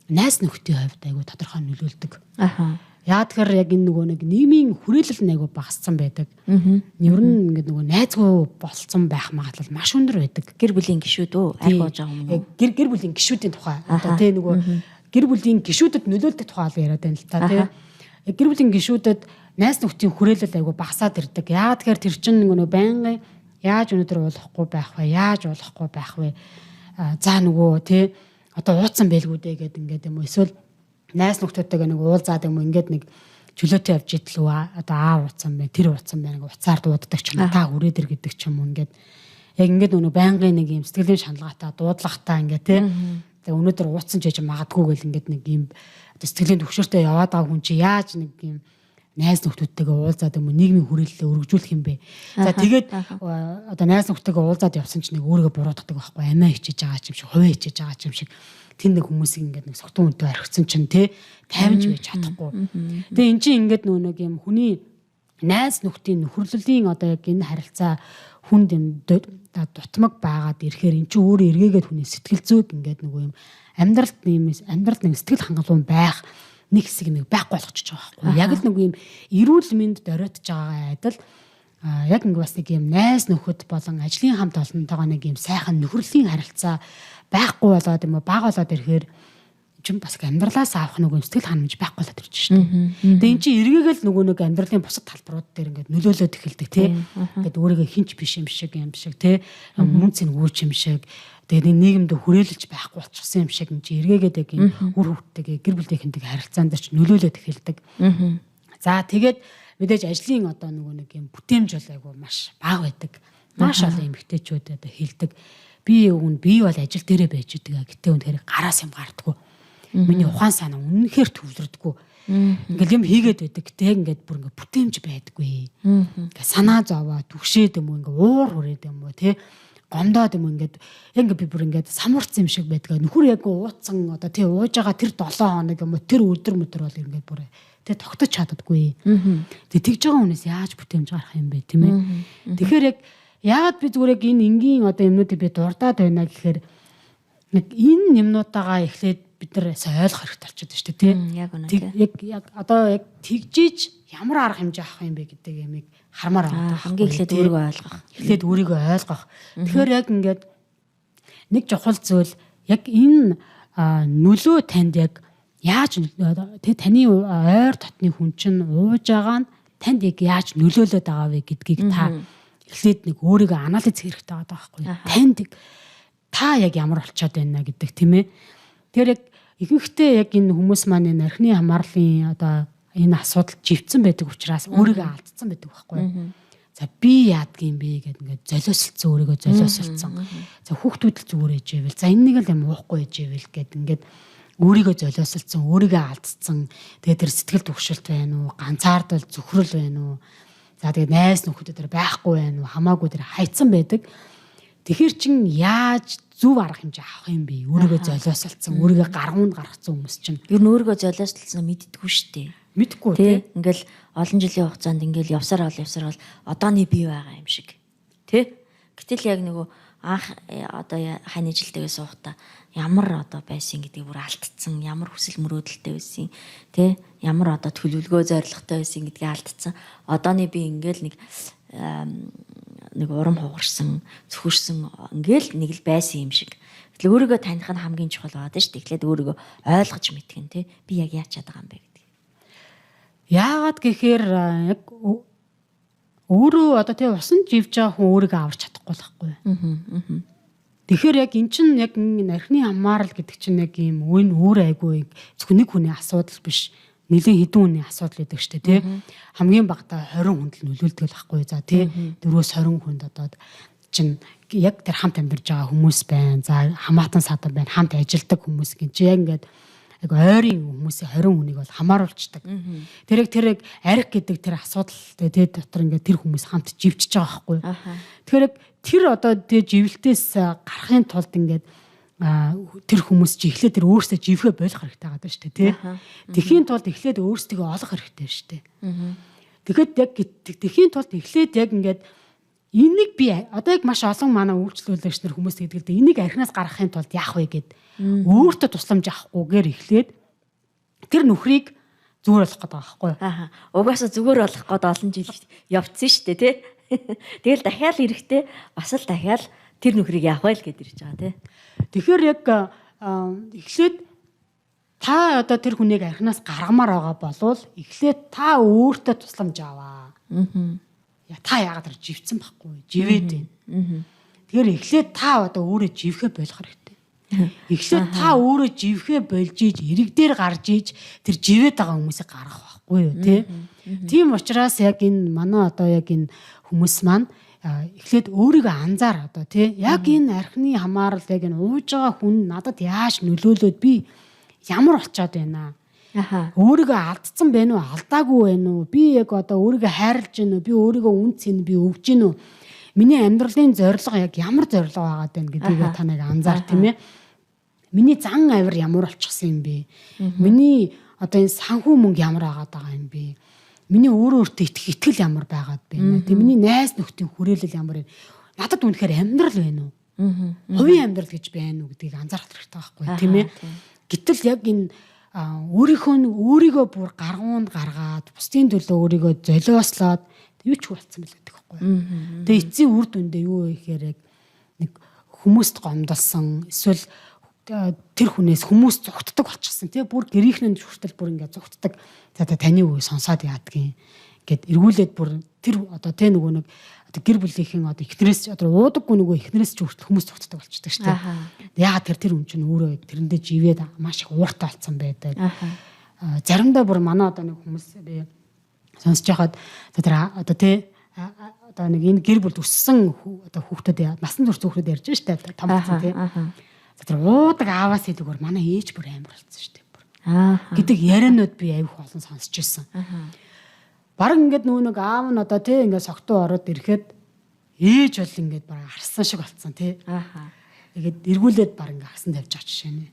найз нөхдийн хувьд айгүй тодорхой нөлөөлдөг. Аа. Яа тэгэхээр яг энэ нөгөө нэг нийгмийн хүрээлэл нь айгүй багассан байдаг. Ер нь ингээд нөгөө найзгүй болцсон байх магадлал маш өндөр байдаг. Гэр бүлийн гишүүд үү? Арх ууж байгаа юм уу? Гэр бүлийн гишүүдийн тухай. Одоо тий нөгөө гэр бүлийн гишүүдэд нөлөөлдөг тухай л яриад байна л та тий. Гэр бүлийн гишүүдэд найз нөхдийн хүрээлэл айгүй багасаад ирдэг. Яа тэгэхээр тэр чинь нөгөө байнгын яаж өнөөдөр уулахгүй байх вэ? Яаж уулахгүй байх вэ? За нөгөө тий одоо ууцсан байлгүй дээ гэд ингээд юм уу эсвэл найз нөхдөдтэйгээ нэг уулзаад юм уу ингээд нэг чөлөөтэй явж идэл үү одоо аав ууцсан байна тэр ууцсан байна ингээ уцаар дууддаг ч юм уу та хүрээд ир гэдэг ч юм уу ингээд яг ингээд нөгөө байнгын нэг юм сэтгэлийн шаналгаатай дуудлагатай ингээд тий тэгээ өнөөдөр ууцсан ч гэж магадгүй гэл ингээд нэг юм одоо сэтгэлийн төвшөртэй яваад байгаа хүн чи яаж нэг юм найз нөхдүүдтэйгээ уулзаад юм уу нийгмийн хүрээлэлээ өргөжүүлэх юм бэ. За тэгээд одоо найз нөхдөдтэйгээ уулзаад явсан чинь нэг өөрийгөө буруутгадаг байхгүй амиа хичээж байгаа юм шиг хувиа хичээж байгаа юм шиг тэнд нэг хүмүүсийг ингээд нэг согтун үнтэй орхисон чинь те тайванж байж чадахгүй. Тэгээ эн чинь ингээд нөгөө нэг юм хүний найз нөхдийн нөхөрлөлийн одоо яг энэ харилцаа хүнд юм дутмаг байгаад ирэхээр эн чинь өөрөө эргээгээд хүний сэтгэл зүйг ингээд нөгөө юм амьдралд нэмээс амьдралд нэг сэтгэл хангалуун байх нэг хэсэг нэг байхгүй болгочихж байгаа байхгүй. Яг л нөгөө юм эрүүл мэнд доройтж байгаагаа адил яг ингээ бас нэг юм найз нөхөд болон ажлын хамт олонтойгоо нэг юм сайхан нөхөрлийн харилцаа байхгүй болоод юм уу бага болоод ирэхээр чинь бас амьдралаас авах нөгөө сэтгэл ханамж байхгүй болоод ирж шээ. Тэгээ эн чинь эргээгээл нөгөө нэг амьдралын бусад талбарууд дээр ингээд нөлөөлөд эхэлдэг тий. Ингээд өөрийгөө хинч биш юм шиг тий. Мөн цэнгүүч юм шиг. Тэгээ нэг нийгэмд хүрээлж байхгүй болчихсон юм шиг эн чинь эргээгээд яг юм үр хөвгтэйгээ гэр бүлийнхэнтэйг харилцаан дээр ч нөлөөлөд эхэлдэг. За тэгээд мэдээж ажлын одоо нөгөө нэг юм бүтээмж бол айгу маш бага байдаг. Маш олон эмэгтэйчүүд одоо хэлдэг. Би өгн би бол ажил дээрээ байж идэг. Гэтэ үнэхээр гараас юм гардггүй. Миний ухаан санаа үнэхээр төвлөрдөггүй. Ингээл юм хийгээд байдаг. Гэтэ яг ингээд бүр ингээд бүтээмж байдаггүй. Ингээд санаа зовоо түгшээд юм уу ингээд уур хүрээд юм уу тий гомдоод юм ингээд яг ингээд би бүр ингээд самурцсан юм шиг байдаг. Нөхөр яг ууцсан одоо тий ууж байгаа тэр 7 хоног юм уу тэр өдөр мөдөр бол ингээд бүр тий тогтож чаддаггүй. Тэгээ тэгж байгаа хүнээс яаж бүтээмж гарах юм бэ тийм ээ. Тэгэхээр яг яагаад би зүгээр яг энэ энгийн одоо юмнуудыг би дурдаад байна гэхээр нэг энэ юмнуудаагаа эхлээд бид нар сайн ойлгох хэрэгтэй болчиход байна шүү дээ тий. Яг үнэ тий. Яг одоо яг тэгжиж ямар арга хэмжээ авах юм бэ гэдэг ямыг хармаар байгаа. Хамгийн эхлээд өөрийгөө ойлгох. Эхлээд өөрийгөө ойлгох. Тэгэхээр яг ингээд нэг чухал зүйл яг энэ нөлөө танд яг яаж тий таны ойр дотны хүн чинь ууж байгаа нь танд яг яаж нөлөөлөд байгаа вэ гэдгийг та эхлээд нэг өөрийгөө анализ хийх хэрэгтэй байгаа байхгүй. Танд та яг ямар болчиход байна гэдэг тийм ээ. Тэр яг ихэнхдээ яг энэ хүмүүс маань энэ архины хамаарлын одоо энэ асуудал живцэн байдаг учраас өөрийгөө алдсан байдаг байхгүй. За би яадгийн бэ гэд ингээд золиослцсон өөрийгөө золиослцсон. За хүүхдүүд л зүгээр ээжээвэл за энэ нэг л юм уухгүй ээжээвэл гэд ингээд өөрийгөө золиослцсон, өөрийгөө алдсан. Тэгээд тэр сэтгэл түгшэлт байна уу, ганцаардал зүхрэл байна уу? За тэгээд найз нөхдөд тэр байхгүй байна уу, хамаагүй тэр хайцсан байдаг. Тэгэхээр чин яаж зөв арга хэмжээ авах юм бэ? Өөрийгөө золиослцсон, өөрийгөө гаргуунд гаргацсан хүмүүс чинь. Ер нь өөрийгөө золиослцсон мэддэггүй шүү дээ. Мэдгүй тий. Ингээл олон жилийн хугацаанд ингээл явсаар бол одооны бий байгаа юм шиг. Тий? Гэтэл яг нөгөө анх одоо хань ижилтэйгээ суухдаа ямар одоо байсан гэдгийг бүр алдцсан, ямар хүсэл мөрөөдөлтэй байсан, тий? Ямар одоо төлөвлөгөө зорилготой байсан гэдгийг алдцсан. Одооны би ингээл нэг урам хугарсан, цөхөрсөн ингээл нэг л байсан юм шиг. Гэтэл өөрийгөө таних нь хамгийн чухал байгаа даа шүү дээ. Тэгэхээр өөрийгөө ойлгож мэдэх нь тий. Би яг яаж чадгаа юм бэ гэдгийг. Яагаад гэхээр яг өөрөө одоо тий усан живж байгаа хүн өөрийгөө аварч чадахгүй л байхгүй. Тэгэхээр яг эн чинь яг архины хамаарал гэдэг чинь яг ийм үн өөр айгүй зөвхөн нэг хүний асуудал биш. Нэлээд хэдэн хүний асуудал гэдэг штэ тий. Хамгийн багадаа 20 хүнд л нөлөөлдөг л байхгүй. За тий 4-20 хүнд одоо чинь яг тэр хамт амьдарч байгаа хүмүүс байна. За хамаатан садан байна. Хамт ажилладаг хүмүүс гин чи яг ингээд яг ойрын хүмүүсийн 20 хүнийг бол хамааруулцдаг. Тэр яг арх гэдэг тэр асуудал тий дотор ингээд тэр хүмүүс хамт живчж байгаа байхгүй. Тэгэхээр яг тэр одоо тий живэлтээс гарахын тулд ингээд тэр хүмүүс чи эхлээд тэр өөрсдөө живхэ болох хэрэгтэй байгаа даа шүү дээ тий. Тэхийн тулд эхлээд өөрсдийгөө олох хэрэгтэй шүү дээ. Тэгэхэд яг тэхийн тулд эхлээд яг ингээд энийг би одоо яг маш олон манай үйлчлүүлэгч нар хүмүүс гэдэг л дээ. Энийг архинаас гаргахын тулд яах вэ гэд өөртөө тусламж авахгүйгээр эхлээд тэр нөхрийг зүгээр болох гэдэг байгаа байхгүй. Аа. Угаасаа зүгээр болох гээд олон жил явцсан шүү дээ тий. Тэгэл дахиад эрэхтэй бас л дахиад тэр нөхрийг яах вэ л гэд ирж байгаа тий. Тэгэхээр яг эхлээд та одоо тэр хүнийг архинаас гаргамаар байгаа болвол эхлээд та өөртөө тусламж аваа. Та яагаад тэр живцэн байхгүй живээд байна. Тэгэхээр эхлээд та одоо өөрөө живхэ болох хэрэгтэй. Эхлээд та өөрөө живхэ болж иж ирэг дээр гарч иж тэр живээд байгаа хүмүүсийг гаргах байхгүй юу тий. Тийм учраас яг энэ манай одоо яг энэ хүмүүс маань эхлээд өөрийгөө анзаар одоо тий яг энэ архины хамаарал яг энэ ууж байгаа хүн надад яаж нөлөөлөөд би ямар болчоод байна. Өөрийгөө алдсан байна уу, алдаагүй байна уу? Би яг одоо өөрийгөө хайрлаж байна уу? Би өөрийгөө үн цэн би өгж байна уу? Миний амьдралын зорилго яг ямар зорилго байгаад байна гэдгийг та нэг анзаар тийм ээ. Миний зан авир ямар болчихсон юм бэ? Миний одоо энэ санхүү мөнгө ямар байгаад байгаа юм бэ? Миний өөрөө өөртөө итгэх итгэл ямар байгаад байна? Тийм миний найз нөхдийн хүрээлэл ямар вэ? Надад үнэхээр амьдрал байна уу? Хувийн амьдрал гэж байна уу гэдгийг анзаарах хэрэгтэй байхгүй тийм ээ. Гэтэл яг энэ өөрийнхөө өөрийгөө бүр гаргуунд гаргаад бусдын төлөө өөрийгөө золиослоод юу ч болцсон бэл гэдэг байхгүй. Тэгээ эцсийн үр дүндээ юу вэ гэхээр яг нэг хүмүүст гомдолсон эсвэл тэр хүнээс хүмүүс зүгтдэг болчихсон тий, бүр гэрийнхнээ хүртэл бүр ингээд зүгтдэг. За таны үгийг сонсоод яадгийн гэд эргүүлээд бүр тэр одоо тий нөгөө нэг одоо гэр бүлийнхэн одоо эхнэрээс одоо уудаггүй нөгөө эхнэрээс ч хүртэл хүмүүс зүгтдэг болчихдог шүү дээ. Яагаад тэр хүн чинь өөрөө тэрэндээ живээд маш их ууртай болсон байдаг. Заримдаа бүр манай одоо нэг хүмүүс би сонсож байхад тэр одоо тий одоо нэг энэ гэр бүлд өссөн одоо хүүхдүүд насан турш хүүхдүүд ярьж штэ том болсон тий. Тэр уудаг ааваас илүүгээр манай ээж бүр амар болсон штэ бүр. Гэдэг яриануд би аяг олон сонсч ирсэн. Бараг ингээд нүү нэг аав нь одоо тий ингээд согтуу ороод ирэхэд ээж бол ингээд бараг арсан шиг болцсон тий. Тэгээд эргүүлээд бараг ингээд арсан тавьж байгаа жишээ нэ.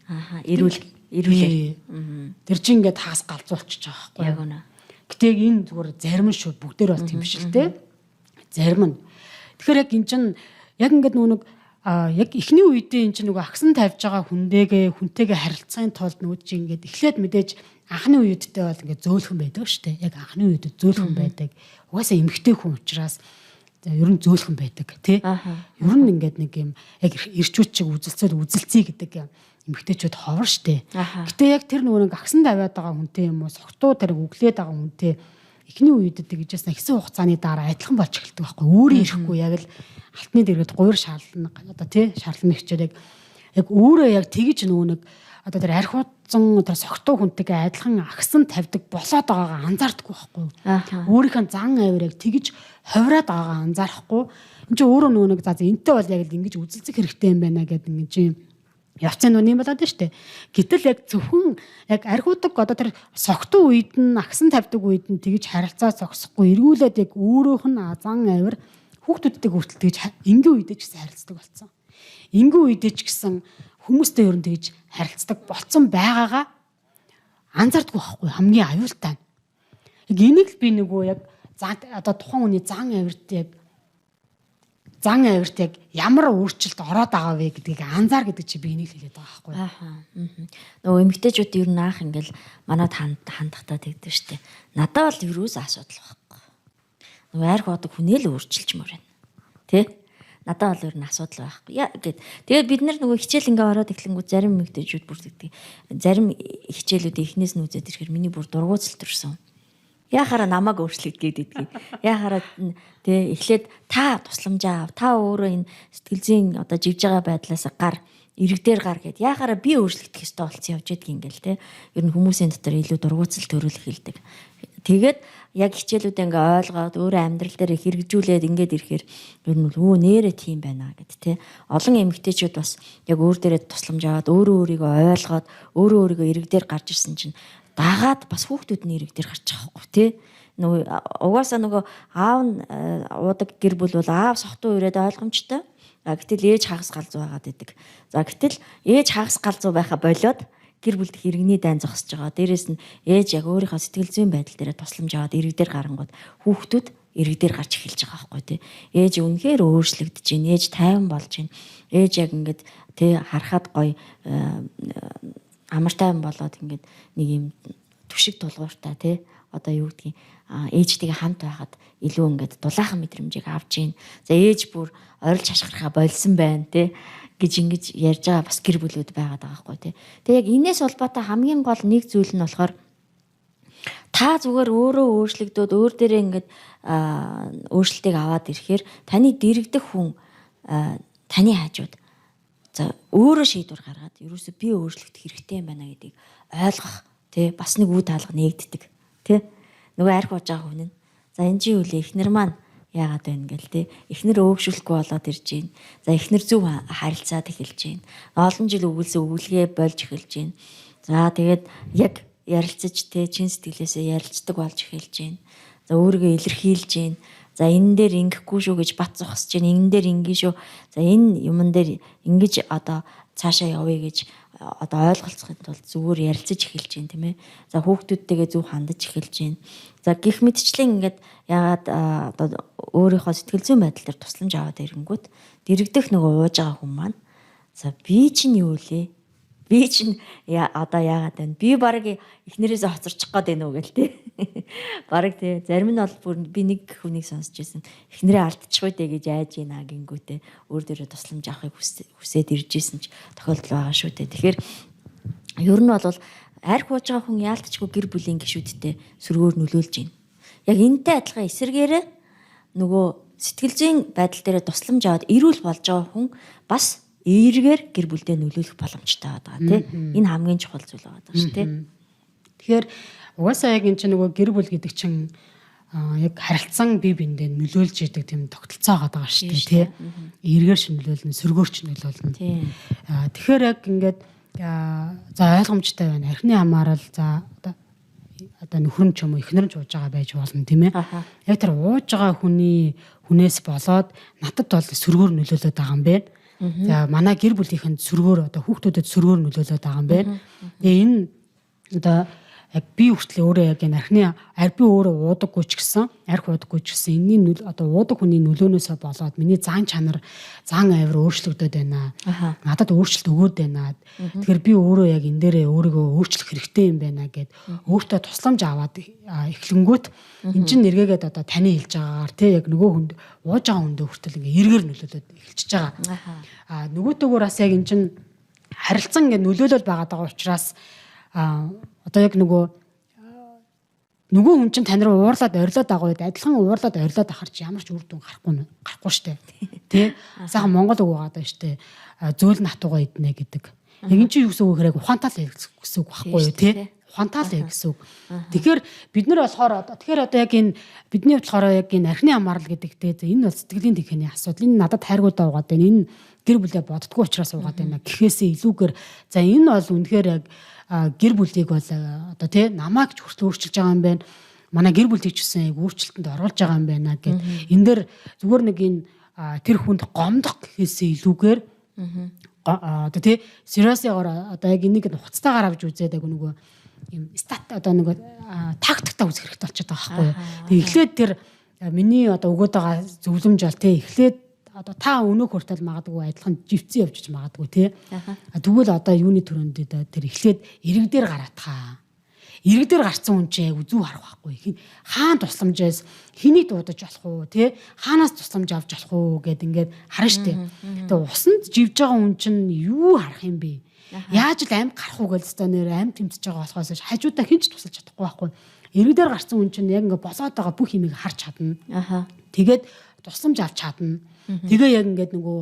Эрүүлээ. Тэр чинь ингээд хагас галзуулчих байгаа байхгүй. Яг үнэ. Гэтэ энэ зүгээр зарим нь шүү, бүгдээр бол тийм биш л тий. Зарим нь. Тэгэхээр яг эн чинь яг ингээд нүү нэг яг эхний үедээ эн чинь нөгөө агсан тавьж байгаа хүнтэйгээ харилцахын тулд нөгөө чинь ингээд эхлээд мэдээж анхны үеддээ бол ингээд зөөлхөн байдаг шүү дээ. Яг анхны үед зөөлхөн байдаг. Угаасаа эмэгтэй хүн учраас ер нь зөөлхөн байдаг тий. Ер нь ингээд нэг юм яг ирчүүд чиг үзэлцэл үзэлцээ гэдэг эмэгтэйчүүд ховор шүү дээ. Гэтэ яг тэр нөгөө нэг агсан тавиад байгаа хүнтэй юм уу согтуу тэр өглөөд байгаа хүнтэй эхний үед тэгжсэн хэсэг хугацааны дараа адилхан болж эхэлдэг байхгүй. Өөрөө ирэхгүй яг л алтны дэргэд гуйр шаарлана одоо тий шаарлана хичээл яг өөрөө яг тэгж нөгөө нэг одоо тэр архиудсан тэр согтуу хүнтэйгээ адилхан агсан тавьдаг болоод байгаагаа анзаардаггүй байхгүй. Өөрийнх нь зан авир яг тэгж ховроод байгаагаа анзаарахгүй. Энд чинь өөрөө нөгөө нэг за энтэй бол яг л ингэж үзэлцэх хэрэгтэй юм байна гэдэг ингэж юм явцын нүн юм болоод нь штэ. Гэтэл яг зөвхөн яг архиудаг одоо тэр согтуу үед нь агсан тавьдаг үед нь тэгж харилцаа зогсохгүй эргүүлээд яг өөрөөх нь зан авир хүүхдүүдтэй хүртэл тэгж энгийн үедээ ч гэсэн харилцдаг болсон. Энгийн үедээ ч гэсэн хүмүүстэй ер нь тэгж харилцдаг болцсон байгаагаа анзаардаггүй байхгүй хамгийн аюултай. Яг энийг л би нөгөө яг одоо тухайн хүний зан авирт яг ямар өөрчлөлт ороод байгаа вэ гэдгийг анзаар гэдэг чи би энийг л хэлээд байгаа байхгүй. Нөгөө эмэгтэйчүүд ер нь анх ингээл манад хандахтаа тэгдэг штэ. Надад бол ерөөс асуудал байхгүй. Нөгөө арх удаг хүнээ л өөрчилчмөр байна. Тэ? Надад бол ер нь асуудал байхгүй. Яа гэд. Тэгээд бид нар нөгөө хичээл ингээ ороод эхлэнгүүт зарим эмэгтэйчүүд бүр тэгдэг. Зарим хичээлүүд эхнээс нь үзээд ирэхээр миний бүр дургуутал төрсөн. Яхаараа намайг өөрчлөгдөд гэдгийг. Яхаараа тэ эхлээд та тусламжаа ав. Та өөрөө энэ сэтгэл зүйн одоо живж байгаа байдлаас гар, ирэг дээр гар гэд. Яхаараа би өөрчлөгдөх ёстой болсон явж идэх ингээл тэ. Ер нь хүмүүсийн дотор илүү дургуутал төрүүлэх хэлдэг. Тэгээд яг хичээлүүдээ ингээ ойлгоод өөрөө амьдрал дээр хэрэгжүүлээд ингээд ирэхээр ер нь өө нэрэ тийм байна гэд тэ. Олон эмэгтэйчүүд бас яг өөр дээрээ тусламж аваад өөрөө өөрийгөө ойлгоод өөрөө өөрийгөө ирэг дээр гарч ирсэн чинь дагаад бас хүүхдүүд нь ирэг дээр гарч байгаа хгүй тий. Нөгөө угаасаа нөгөө аав нь уудаг гэр бүл бол аав согтуу ирээд ойлгомжтой. А гэтэл ээж хагас галзуу байгаад идэг. За гэтэл ээж хагас галзуу байха болиод гэр бүлд хэрэгний дайн зогсож байгаа. Дээрээс нь ээж яг өөрийнхөө сэтгэл зүйн байдал дээр тусламж аваад ирэг дээр гарангууд хүүхдүүд ирэг дээр гарч эхэлж байгаа байхгүй тий. Ээж үнэхээр өөрчлөгдөж байна. Ээж тайван болж байна. Ээж яг ингээд тий харахад гоё амар тайван болоод ингээд нэг юм түшиг тулгууртай тий одоо юу гэдгийг ээжтэйгээ хамт байхад илүү ингээд дулаахан мэдрэмжийг авч гин. За ээж бүр орилж хашгирахаа болсон байна тий гэж ингэж ярьж байгаа бас гэр бүлүүд байгаад байгаа байхгүй тий. Тэгээ яг энэс холбоотой хамгийн гол нэг зүйл нь болохоор та зүгээр өөрөө өөрчлөгдөөд өөр дээрээ ингээд өөрчлөлтийг аваад ирэхээр таны дэрэгдэх хүн таны хажууд за өөрөө шийдвэр гаргаад ерөөсөө би өөрчлөгдөх хэрэгтэй юм байна гэдгийг ойлгох тий бас нэг үе таалга нэгддэг тий. Нөгөө арх ууж байгаа хүн нь за энэ чи үлээ эхнэр маань яагаад байна гэл тий эхнэр өөгшүүлэхгүй болоод ирж байна. За эхнэр зөв харилцаад эхэлж байна. Олон жил өгүүлсэн өгүүлгээ болж эхэлж байна. За тэгээд яг ярилцаж тий чин сэтгэлээсээ ярилцдаг болж эхэлж байна. За өөрийгөө илэрхийлж байна. За энэ дээр ингэхгүй шүү гэж бат зогсож байна. Энэ дээр ингэ шүү. За энэ юмн дээр ингэж одоо цаашаа явъя гэж одоо ойлголцохын тулд зүгээр ярилцаж эхэлж байна, тийм ээ. За, хүүхдүүдтэйгээ зөв хандаж эхэлж байна. За, гэх мэтчлэн ингээд яагаад одоо өөрийнхөө сэтгэл зүйн байдал дээр тусламж аваад ирэнгүүт дэрэгдэх нөгөө ууж байгаа хүн маань за би чинь юу лээ? Би чинь одоо яагаад байна? Би баг эхнэрээсээ хоцорчих гээд байна уу гэл те. Бараг те. Зарим нь бол бүр би нэг хүнийг сонсч байсан. Эхнэрээ алдчихгүй дээ гэж айж ийна гингүүтээ өөр дээрээ тусламж авахыг хүсээд ирж исэн ч тохиолдол байгаа шүү дээ. Тэгэхээр ер нь бол арх ууж байгаа хүн яалтчгүй гэр бүлийн гишүүдтэй сөргөөр нөлөөлж байна. Яг энэтэй адилхан эсэргээрээ нөгөө сэтгэл зүйн байдал дээрээ тусламж аваад эрүүл болж байгаа хүн бас эергээр гэр бүлдээ нөлөөлөх боломжтой байгаа тий. Энэ хамгийн чухал зүйл байгаа шүү тий. Тэгэхээр угаасаа яг энэ чинь нөгөө гэр бүл гэдэг чинь яг харилцан бие биендээ нөлөөлж идэг тийм тогтолцоо байгаа шүү дээ тий. Эргээр ч нөлөөлнө, сөргөөр ч нөлөөлнө. Тэгэхээр яг ингээд за ойлгомжтой байна. Архины хамаарал за одоо нөхөр нь ч юм уу эхнэр нь ч ууж байгаа байж болно тийм ээ. Яг тэр ууж байгаа хүний хүнээс болоод надад бол сөргөөр нөлөөлөд байгаа юм байна. За манай гэр бүлийнхэнд сөргөөр одоо хүүхдүүдэд сөргөөр нөлөөлөд байгаа юм байна. Тэгээ энэ одоо яг би хүртэл өөрөө яг энэ архины арь би өөрөө уудаггүй ч гэсэн арх уудаггүй ч гэсэн энэний одоо уудаг хүний нөлөөнөөсөө болоод миний зан чанар зан авир өөрчлөгдөд байна. Надад өөрчлөлт өгөөд байна. Тэгэхээр би өөрөө яг энэ дээрээ өөрийгөө өөрчлөх хэрэгтэй юм байна гэд өөртөө тусламж аваад эхлэнгүүт эн чинь нэргээгээд одоо таны хэлж байгаагаар тий яг нөгөө хүнд ууж байгаа хүндээ хүртэл ингээ эргээр нөлөөлөд эхэлчихэж байгаа. Аа нөгөөтэйгөр бас яг эн чинь харилцан ингээ нөлөөлөл байгаад байгаа учраас одоо яг нөгөө хүн чинь тань руу уурлаад орилоод байгаа үед адилхан уурлаад орилоод ахаар чи ямар ч үр дүн гарахгүй штэ. Тэ? Сайхан монгол үг байгаа даа штэ. Зөөл нь хатуугаа иднэ гэдэг. Яг эн чинь юу гэсэн үг гэхээр ухаантай л гэсэн үг байхгүй юу тэ? Ухаантай л гэсэн үг. Тэгэхээр бид нар болохоор тэгэхээр одоо яг энэ бидний болохоор яг энэ архины хамаарал гэдэгтэй энэ бол сэтгэлийн тэхээний асуудал. Энэ надад хайргуудаа угаад байна. Энэ гэр бүлээ боддгоо учраас угаад байна гэхээсээ илүүгээр за энэ бол үнэхээр яг гэр бүлийг бол одоо тий намайг ч хүртэл өөрчилж байгаа юм байна. Манай гэр бүлийг ч гэсэн яг өөрчлөлтөнд оруулж байгаа юм байна гэд. Энэ дээр зүгээр нэг энэ тэр хүнд гомдох гэхээсээ илүүгээр одоо тий сериосыгоор одоо яг энийг хуцтайгаар авч үзээд яг нөгөө юм стат одоо нөгөө тактиктай үзэх хэрэгтэй болчиход байгаа байхгүй юу. Тэгээ эхлээд тэр миний одоо өгөөд байгаа зөвлөмж бол тий эхлээд одоо та өнөөх хүртэл магадгүй адилхан живцэн явж магадгүй тий. Тэгвэл одоо юуны төрөнд тэр эхлээд ирэг дээр гараатхаа. Ирэг дээр гарцсан хүн чинь яг зүв харах байхгүй. Хаан тусламжаас хэнийг дуудаж болох уу тий? Хаанаас тусламж авч болох уу гэд ингээд харна штэ. Тэгээ усанд живж байгаа хүн чинь юу харах юм бэ? Яаж л амьд гарах уу гэж өстой нэр амьд тэмцэж байгаа болохоос хажуудаа хэн ч тусалж чадахгүй байхгүй. Ирэг дээр гарцсан хүн чинь яг ингээд болоод байгаа бүх юмыг харж чадна. Тэгээд тусламж авч чадна. Тэгээ яг ингээд нөгөө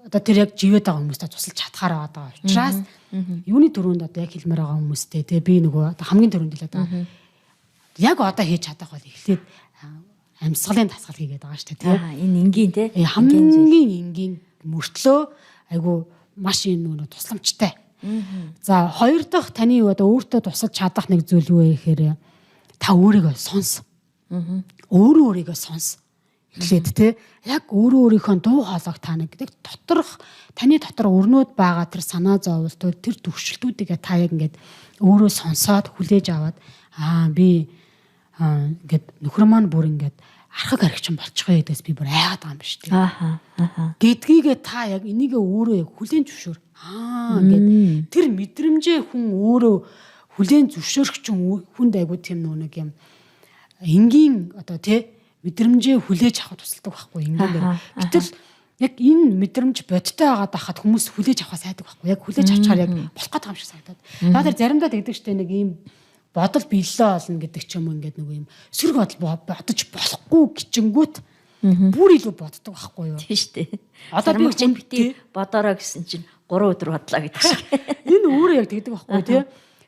одоо тэр яг живээд байгаа хүмүүстэй тусалж чадхаар байгаа учраас юуны түрүүнд одоо яг хэлмээр байгаа хүмүүстэй тэгээ би нөгөө одоо хамгийн түрүүнд хэлээд байгаа. Яг одоо хийж чадах бол эхлээд амьсгалын дасгал хийгээд байгаа шүү дээ тий. Энэ энгийн тий. Хамгийн энгийн мөртлөө айгу маш энэ нөгөө тусламжтай. За хоёр дахь таны одоо өөртөө тусалж чадах нэг зүйл юу вэ гэхээр та өөрийгөө сонс. Өөрөө өөрийгөө сонс. Эхлээд те яг өөрөө өөрийнхөө дуу хоолойг та нэг доторх таны дотор өрнөд байгаа тэр санаа зовлтууд тэр төвшлтүүдийг та яг ингээд өөрөө сонсоод хүлээж аваад би ингээд нөхөр маань бүр ингээд архаг архичин болчихё гэдээс би бүр айгаад байгаа юм биш үү. Гэдгийгээ та яг энийгээ өөрөө яг хүлээн зөвшөөр. Ингээд тэр мэдрэмжээ хүн өөрөө хүлээн зөвшөөрөх чинь хүнд айгуу тийм нөө нэг юм энгийн одоо тий мэдрэмжээ хүлээж авах тусалдаг байхгүй ингээм. Гэтэл яг энэ мэдрэмж бодтой байгаа дахад хүмүүс хүлээж авахаас айдаг байхгүй. Яг хүлээж авчаар яг болох гээд байгаа юм шиг санагдаад. Яг тэр заримдаа тэгдэг штэ нэг ийм бодол биелэлээ олно гэдэг ч юм уу ингээд нэг юм сөрөг бодол бодож болохгүй гिचингүүт бүр илүү боддог байхгүй юу? Тийм штэ. Одоо би чинь бити бодороо гэсэн чинь 3 өдөр бодлоо гэдэг шиг. Энэ өөрөө яг тэгдэг байхгүй тий.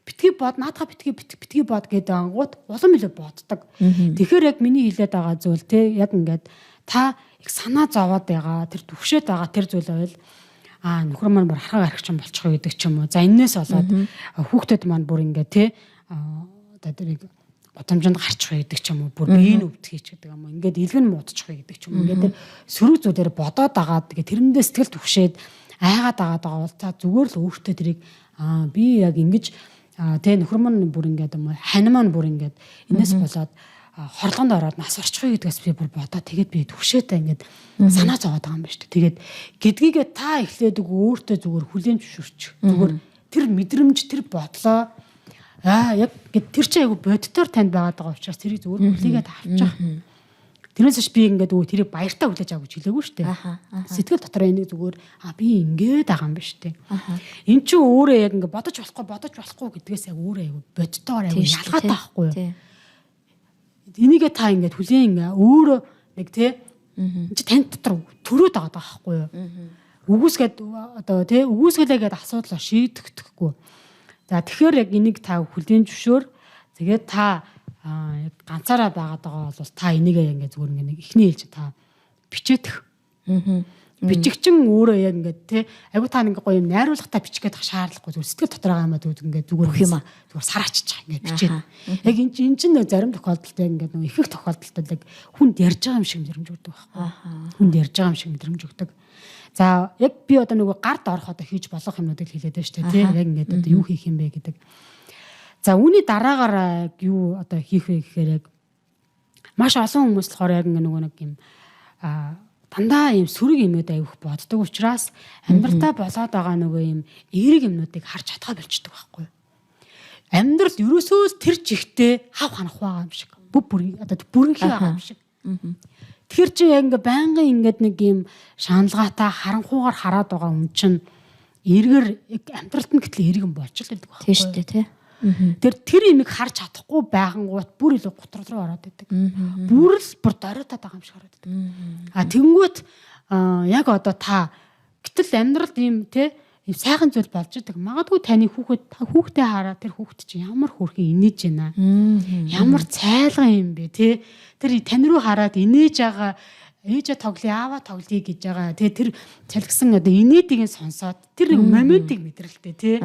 Битгий бод, наадхаа битгий бод гэдэг ангууд улам илүү боддог. Тэгэхээр яг миний хэлээд байгаа зүйл те яг ингээд та их санаа зовоод байгаа, тэр түвшээд байгаа тэр зүйл байвал нөхөр маань бүр хархаг архичин болчих гэдэг ч юм уу. За энээс болоод хүүхдүүд маань бүр ингээд те одоо тэрийг гудамжинд гарчих гэдэг ч юм уу, бүр биеийн өвдгийч гэдэг юм уу. Ингээд илгэн муудчих гэдэг ч юм уу. Ингээд тэр сөрөг зүйлээр бодоод агаад тэгээд тэрэндээ сэтгэл түвшээд айгаад агаад байгаа бол та зүгээр л өөртөө тэрийг би яг ингэж тэ нөхөр маань бүр ингээд юм хань маань бүр ингээд энэс болоод хорлогонд ороод нас орчихъя гэдгээс би бүр бодоо тэгээд би түгшээтэй ингээд санаа зовоод байгаа юм байна шүү дээ. Тэгээд гэдгийгээ та эхлээд өөртөө зүгээр хүлээн зөвшөөрч зүгээр тэр мэдрэмж тэр бодлоо яг тэр чинь айгу боддоор танд байгаад байгаа учраас тэрийг зүгээр хүлээгээд авчих. Тэрнээс биш би ингээд тэрийг баяртай хүлээж авах гэж хэлээгүй шүү дээ. Сэтгэл дотор энийг зүгээр би ингээд байгаа юм байна шүү дээ. Энд чинь өөрөө яг ингээд бодож болохгүй гэдгээс яг өөрөө айгу боддоор айгу ялгаатай байхгүй юу? Энийгээ та ингээд хүлээн ингээ өөрөө нэг тий энэ чи танд дотор төрөөд байгаа байхгүй юу? Үгүйсгээд одоо тий үгүйсгэлээ гэдэг асуудлаа шийдэхгүй. За тэгэхээр яг энийг та хүлээн зөвшөөр. Тэгээд та яг ганцаараа байгаад байгаа бол та энийгээ ингээ зүгээр ингээ нэг эхний ээлж та бичээдэх. Бичигчин өөрөө яг ингээд тий айгу та ингээ гоё юм найруулгатай бичих гээд шаардлагагүй зүгээр сэтгэл дотор байгаа юм аа ингээ зүгээр юм аа зүгээр сараачиж байгаа ингээ бичээд. Яг энэ чинь зарим тохиолдолд яг ингээ нөгөө их их тохиолдолд яг хүнд ярьж байгаа юм шиг мэдрэмж өгдөг байхгүй. Хүнд ярьж байгаа юм шиг мэдрэмж өгдөг. За яг би одоо нөгөө гард орох одоо хийж болох юмнуудыг хэлээд байна шүү дээ тий яг ингээд одоо юу хийх юм бэ гэдэг. За үүний дараагаар юу одоо хийх вэ гэхээр яг маш олон хүмүүс болохоор яг ингээ нөгөө нэг юм дандаа юм сөрөг юмуд авих боддог учраас амьдралдаа болоод байгаа нөгөө юм эерэг юмнуудыг харж чадхаа болчдөг байхгүй. Амьдрал ерөөсөө тэр жигтэй хав ханах байгаа юм шиг. Бүр одоо бүрэнхий байгаа юм шиг. Тэгэхээр чи яг ингээ байнгын ингээд нэг юм шаналгаатай харанхуугаар хараад байгаа хүн чинь эргэр амьдралд нь гэтэл эргэн болж л байдаг байхгүй. Тийм шүү дээ тий. Тэр имийг харж чадахгүй байхангуут бүр илүү гутрал руу ороод идэг. Бүр л бүр доройтоод байгаа юм шиг ороод идэг. А тэгэнгүүт яг одоо та гэтэл амьдралд ийм те ийм сайхан зүйл болж идэг. Магадгүй таны хүүхэд та хүүхдээ хараа тэр хүүхэд чинь ямар хөөрхөн инээж байна. Ямар цайлган юм бэ те. Тэр тань руу хараад инээж байгаа ээжээ тоглоё, ааваа тоглоё гэж байгаа. Тэгээ тэр цалгисан одоо инээдийг нь сонсоод тэр нэг моментыг мэдрэлтэй тий.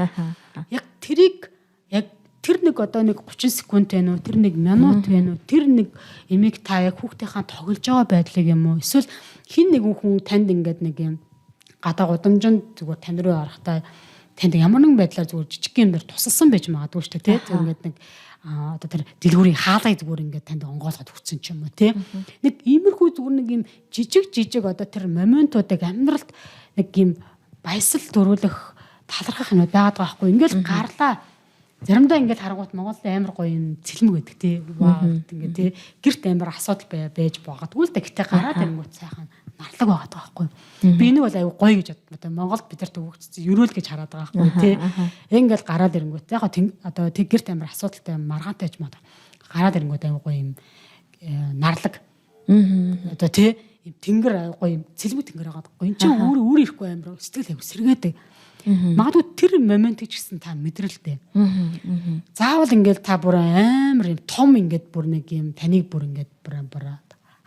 Яг тэрийг яг тэр нэг одоо нэг 30 секунд байна уу, тэр нэг минут байна уу, тэр нэг эмийг та яг хүүхдийнхаа тоглож байгаа байдлыг юм уу? Эсвэл хин нэгэн хүн танд ингээд нэг юм гадаа гудамжинд зүгээр тань руу орохдоо танд ямар нэгэн байдлаар зүгээр жижиг юм дээр тусалсан байж магадгүй шүү дээ тий. Тэр ингээд нэг одоо тэр дэлгүүрийн хаалгыг зүгээр ингээд танд онгойлгоод өгсөн ч юм уу тий. Нэг иймэрхүү зүгээр нэг юм жижиг жижиг одоо тэр моментуудыг амьдралд нэг юм баясал төрүүлэх талархах юм байгаад байгаа байхгүй. Ингээл гарлаа. Заримдаа ингээд харангуут Монголд амар гоё юм цэлмэг байдаг тий. Вау ингээд тий. Гэрт амар асуудал байж байгаагүй л да. Гэтэ гараад ирэнгүүт сайхан нарлаг байгаад байгаа байхгүй. Би энийг бол аюу гоё гэж боддог. Монголд бид нарт өгөгдсөн ерөөл гэж хараад байгаа байхгүй тий. Ингээл гараад ирэнгүүт яг одоо тэг гэрт амар асуудалтай маргаантай ч маа. Гараад ирэнгүүт аюу гоё юм нарлаг. Одоо тий юм тэнгэр аюу гоё юм цэлмэг тэнгэр байгаа байхгүй. Энд чинь өөр өөр ирэхгүй амар сэтгэл аюу сэргээдэг. Магадгүй тэр моментыг ч гэсэн та мэдрэлтэй. Заавал ингээл та бүр амар юм том ингээд бүр нэг юм таныг бүр ингээд бүр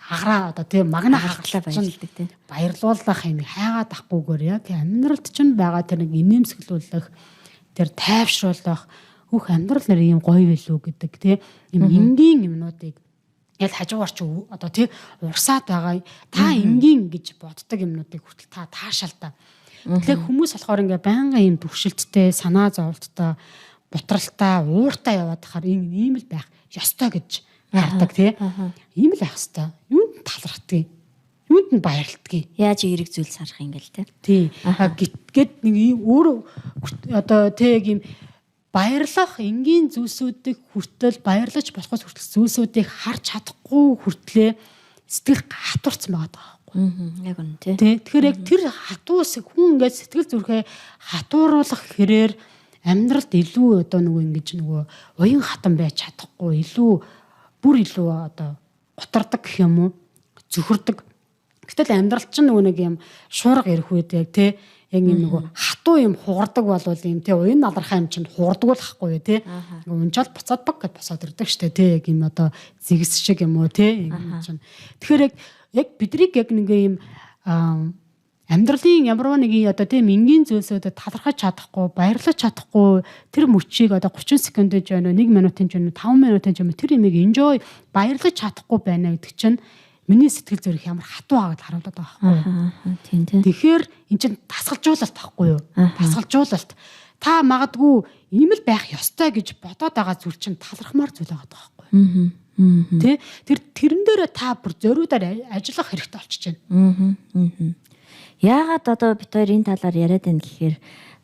хагараа одоо тийм магна хагалаа баярлдаг тийм баярлуулах юм хайгаад ахгүйгээр яг амьдралд чинь байгаа тэр нэг инээмсэглүүлэх тэр тайвшруулах бүх амьдрал нэр юм гоё билүү гэдэг тийм юм энгийн юмнуудыг яг хажуугаар чи одоо тийм урсаад байгаа та энгийн гэж боддог юмнуудыг хүртэл та таашаал та. Тэгэхээр хүмүүс болохоор ингээ байнгын юм түгшилттэй, санаа зовлттой, бутралтай, ууртай яваад хахаар ийм л байх ёстой гэж хардаг тий. Ийм л байх ёстой. Юунд талархдгийг, юунд нь баярлдгийг. Яаж эерэг зүйл сарах юм гээл тий. Тий. Гэт нэг ийм өөр одоо тий яг ийм баярлах энгийн зүйлсүүдийг хүртэл баярлаж болохоос хүртэл зүйлсүүдийг харж чадахгүй хүртлээ сэтгэл хатуурсан байгаа даа. Яг үнэ тий. Тэгэхээр яг тэр хатуус хүн ингээд сэтгэл зүрхээ хатууруулах хэрээр амьдралд илүү одоо нөгөө ингэж нөгөө уян хатан байж чадахгүй илүү бүр илүү одоо гутардаг гэх юм уу зөхөрдөг. Гэтэл амьдрал чинь нөгөө нэг юм шуурга ирэх үед яг тий яг юм нөгөө хатуу юм хугардаг болвол юм тий уян налархай юм чинь хугардаг л ахгүй тий. Унчаал буцаад баг гэд босоод ирдэг штэ тий яг юм одоо зэгс шиг юм уу тий юм чинь. Тэгэхээр яг бидрийг яг нэг юм амьдралын ямар нэгэн одоо тийм энгийн зүйлсүүдэд талархаж чадахгүй, баярлаж чадахгүй тэр мөчийг одоо 30 секундын ч байна уу, 1 минутын ч байна уу, 5 минутын ч юм уу тэр юмыг enjoy баярлаж чадахгүй байна гэдэг чинь Миний сэтгэл зүрх ямар хатуу байгаа гэдээ харуулдаг байгаа байхгүй юу? Тийм тийм. Тэгэхээр эн чинь дасгалжуулалт байхгүй юу? Дасгалжуулалт. Та магадгүй ийм л байх ёстой гэж бодоод байгаа зүйл чинь талархмаар зүйл байгаа байхгүй юу? Тэ? Тэрэн дээрээ та бүр зориудаар ажиллах хэрэгтэй болчихж байна. Яагаад одоо бид хоёр энэ талаар яриад байна гэхээр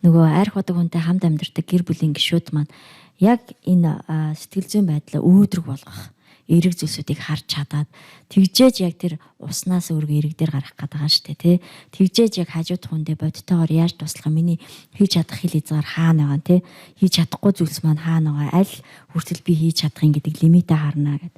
нөгөө арх удаг хүнтэй хамт амьдардаг гэр бүлийн гишүүд маань яг энэ сэтгэл зүйн байдлаа өөдрөг болгох эерэг зүйлсүүдийг харж чадаад тэгжээж яг тэр уснаас өөргөө эрэг дээр гарах гээд байгаа шүү дээ, тий. Тэгжээж яг хажууд хүндээ бодтойгоор яаж туслах, миний хийж чадах хил хязгаар хаана байгаа, тий. Хийж чадахгүй зүйлс маань хаана байгаа, аль хүртэл би хийж чадах юм гэдэг лимитээ харна гэд.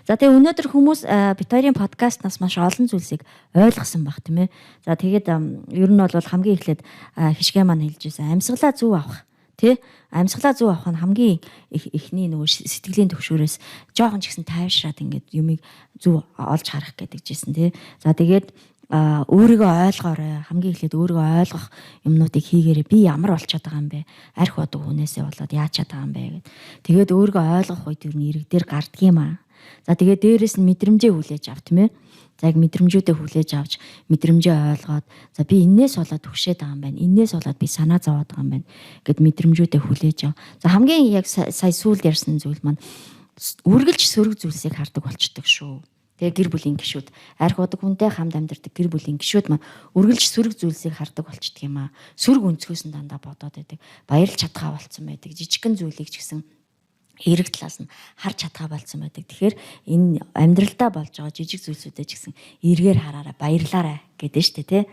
За тэгээ өнөөдөр хүмүүс бид хоёрын подкастнаас маш олон зүйлсийг ойлгосон баг, тийм ээ. За тэгээд ер нь бол хамгийн эхлээд хишгэ маань хэлж байсан амьсгалаа зөв авах. Тэ, амьсгалаа зөв авах нь хамгийн эхний нөгөө сэтгэлийн төвшөөрөөс жоохон ч гэсэн тайвшраад ингээд юмыг зөв олж харах гэдэг жисэн, тий. За тэгээд өөрийгөө ойлгоорой. Хамгийн эхлээд өөрийгөө ойлгох юмнуудыг хийгээрэй. Би ямар болчиход байгаа юм бэ? Арх удаг хүнээсээ болоод яаж чадаа юм бэ гэд. Тэгээд өөрийгөө ойлгох үед ер нь ирэг дээр гардг юм аа. За тэгээд дээрэс нь мэдрэмжээ хүлээж ав, тийм ээ. За яг мэдрэмжүүдээ хүлээж авч мэдрэмжээ ойлгоод, за би энээс болоод түгшээд байгаа юм байна. Энээс болоод би санаа зовоод байгаа юм байна гэд мэдрэмжүүдээ хүлээж ав. За хамгийн яг сая сүүлд ярьсан зүйл маань үргэлж сөрөг зүйлсийг хардаг болчдөг шүү. Тэгээ гэр бүлийн гишүүд, арх удаг хүнтэй хамт амьдардаг гэр бүлийн гишүүд маань үргэлж сөрөг зүйлсийг хардаг болчдөг юм аа. Сөрөг өнцгөөс нь дандаа бодоод байдаг. Баярлж чадхаа болцсон байдаг. Жижигхэн зүйлийг ч гэсэн эерэг талаас нь харж чадхаа болцсон байдаг. Тэгэхээр энэ амьдралдаа болж байгаа жижиг зүйлсүүдээ ч гэсэн эргээр хараарай, баярлаарай гэдэг нь шүү дээ, тий.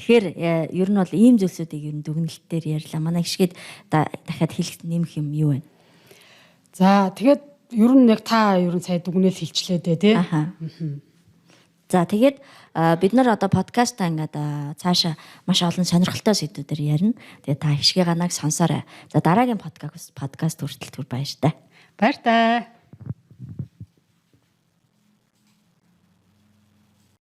Тэгэхээр ер нь бол ийм зүйлсүүдийг ер нь дүгнэлтээр ярьлаа. Манай гიშгээд дахиад хэлэх нэмэх юм юу вэ? За тэгээд ер нь яг та ер нь сая дүгнэл хэлчлээ дээ, тий. За тэгээд бид нар одоо подкастаа ингээд цаашаа маш олон сонирхолтой сэдвүүдээр ярина. Тэгээд та хишгээ ганаг сонсоорой. За дараагийн подкаст хүртэл түр баяртай. Баяртай.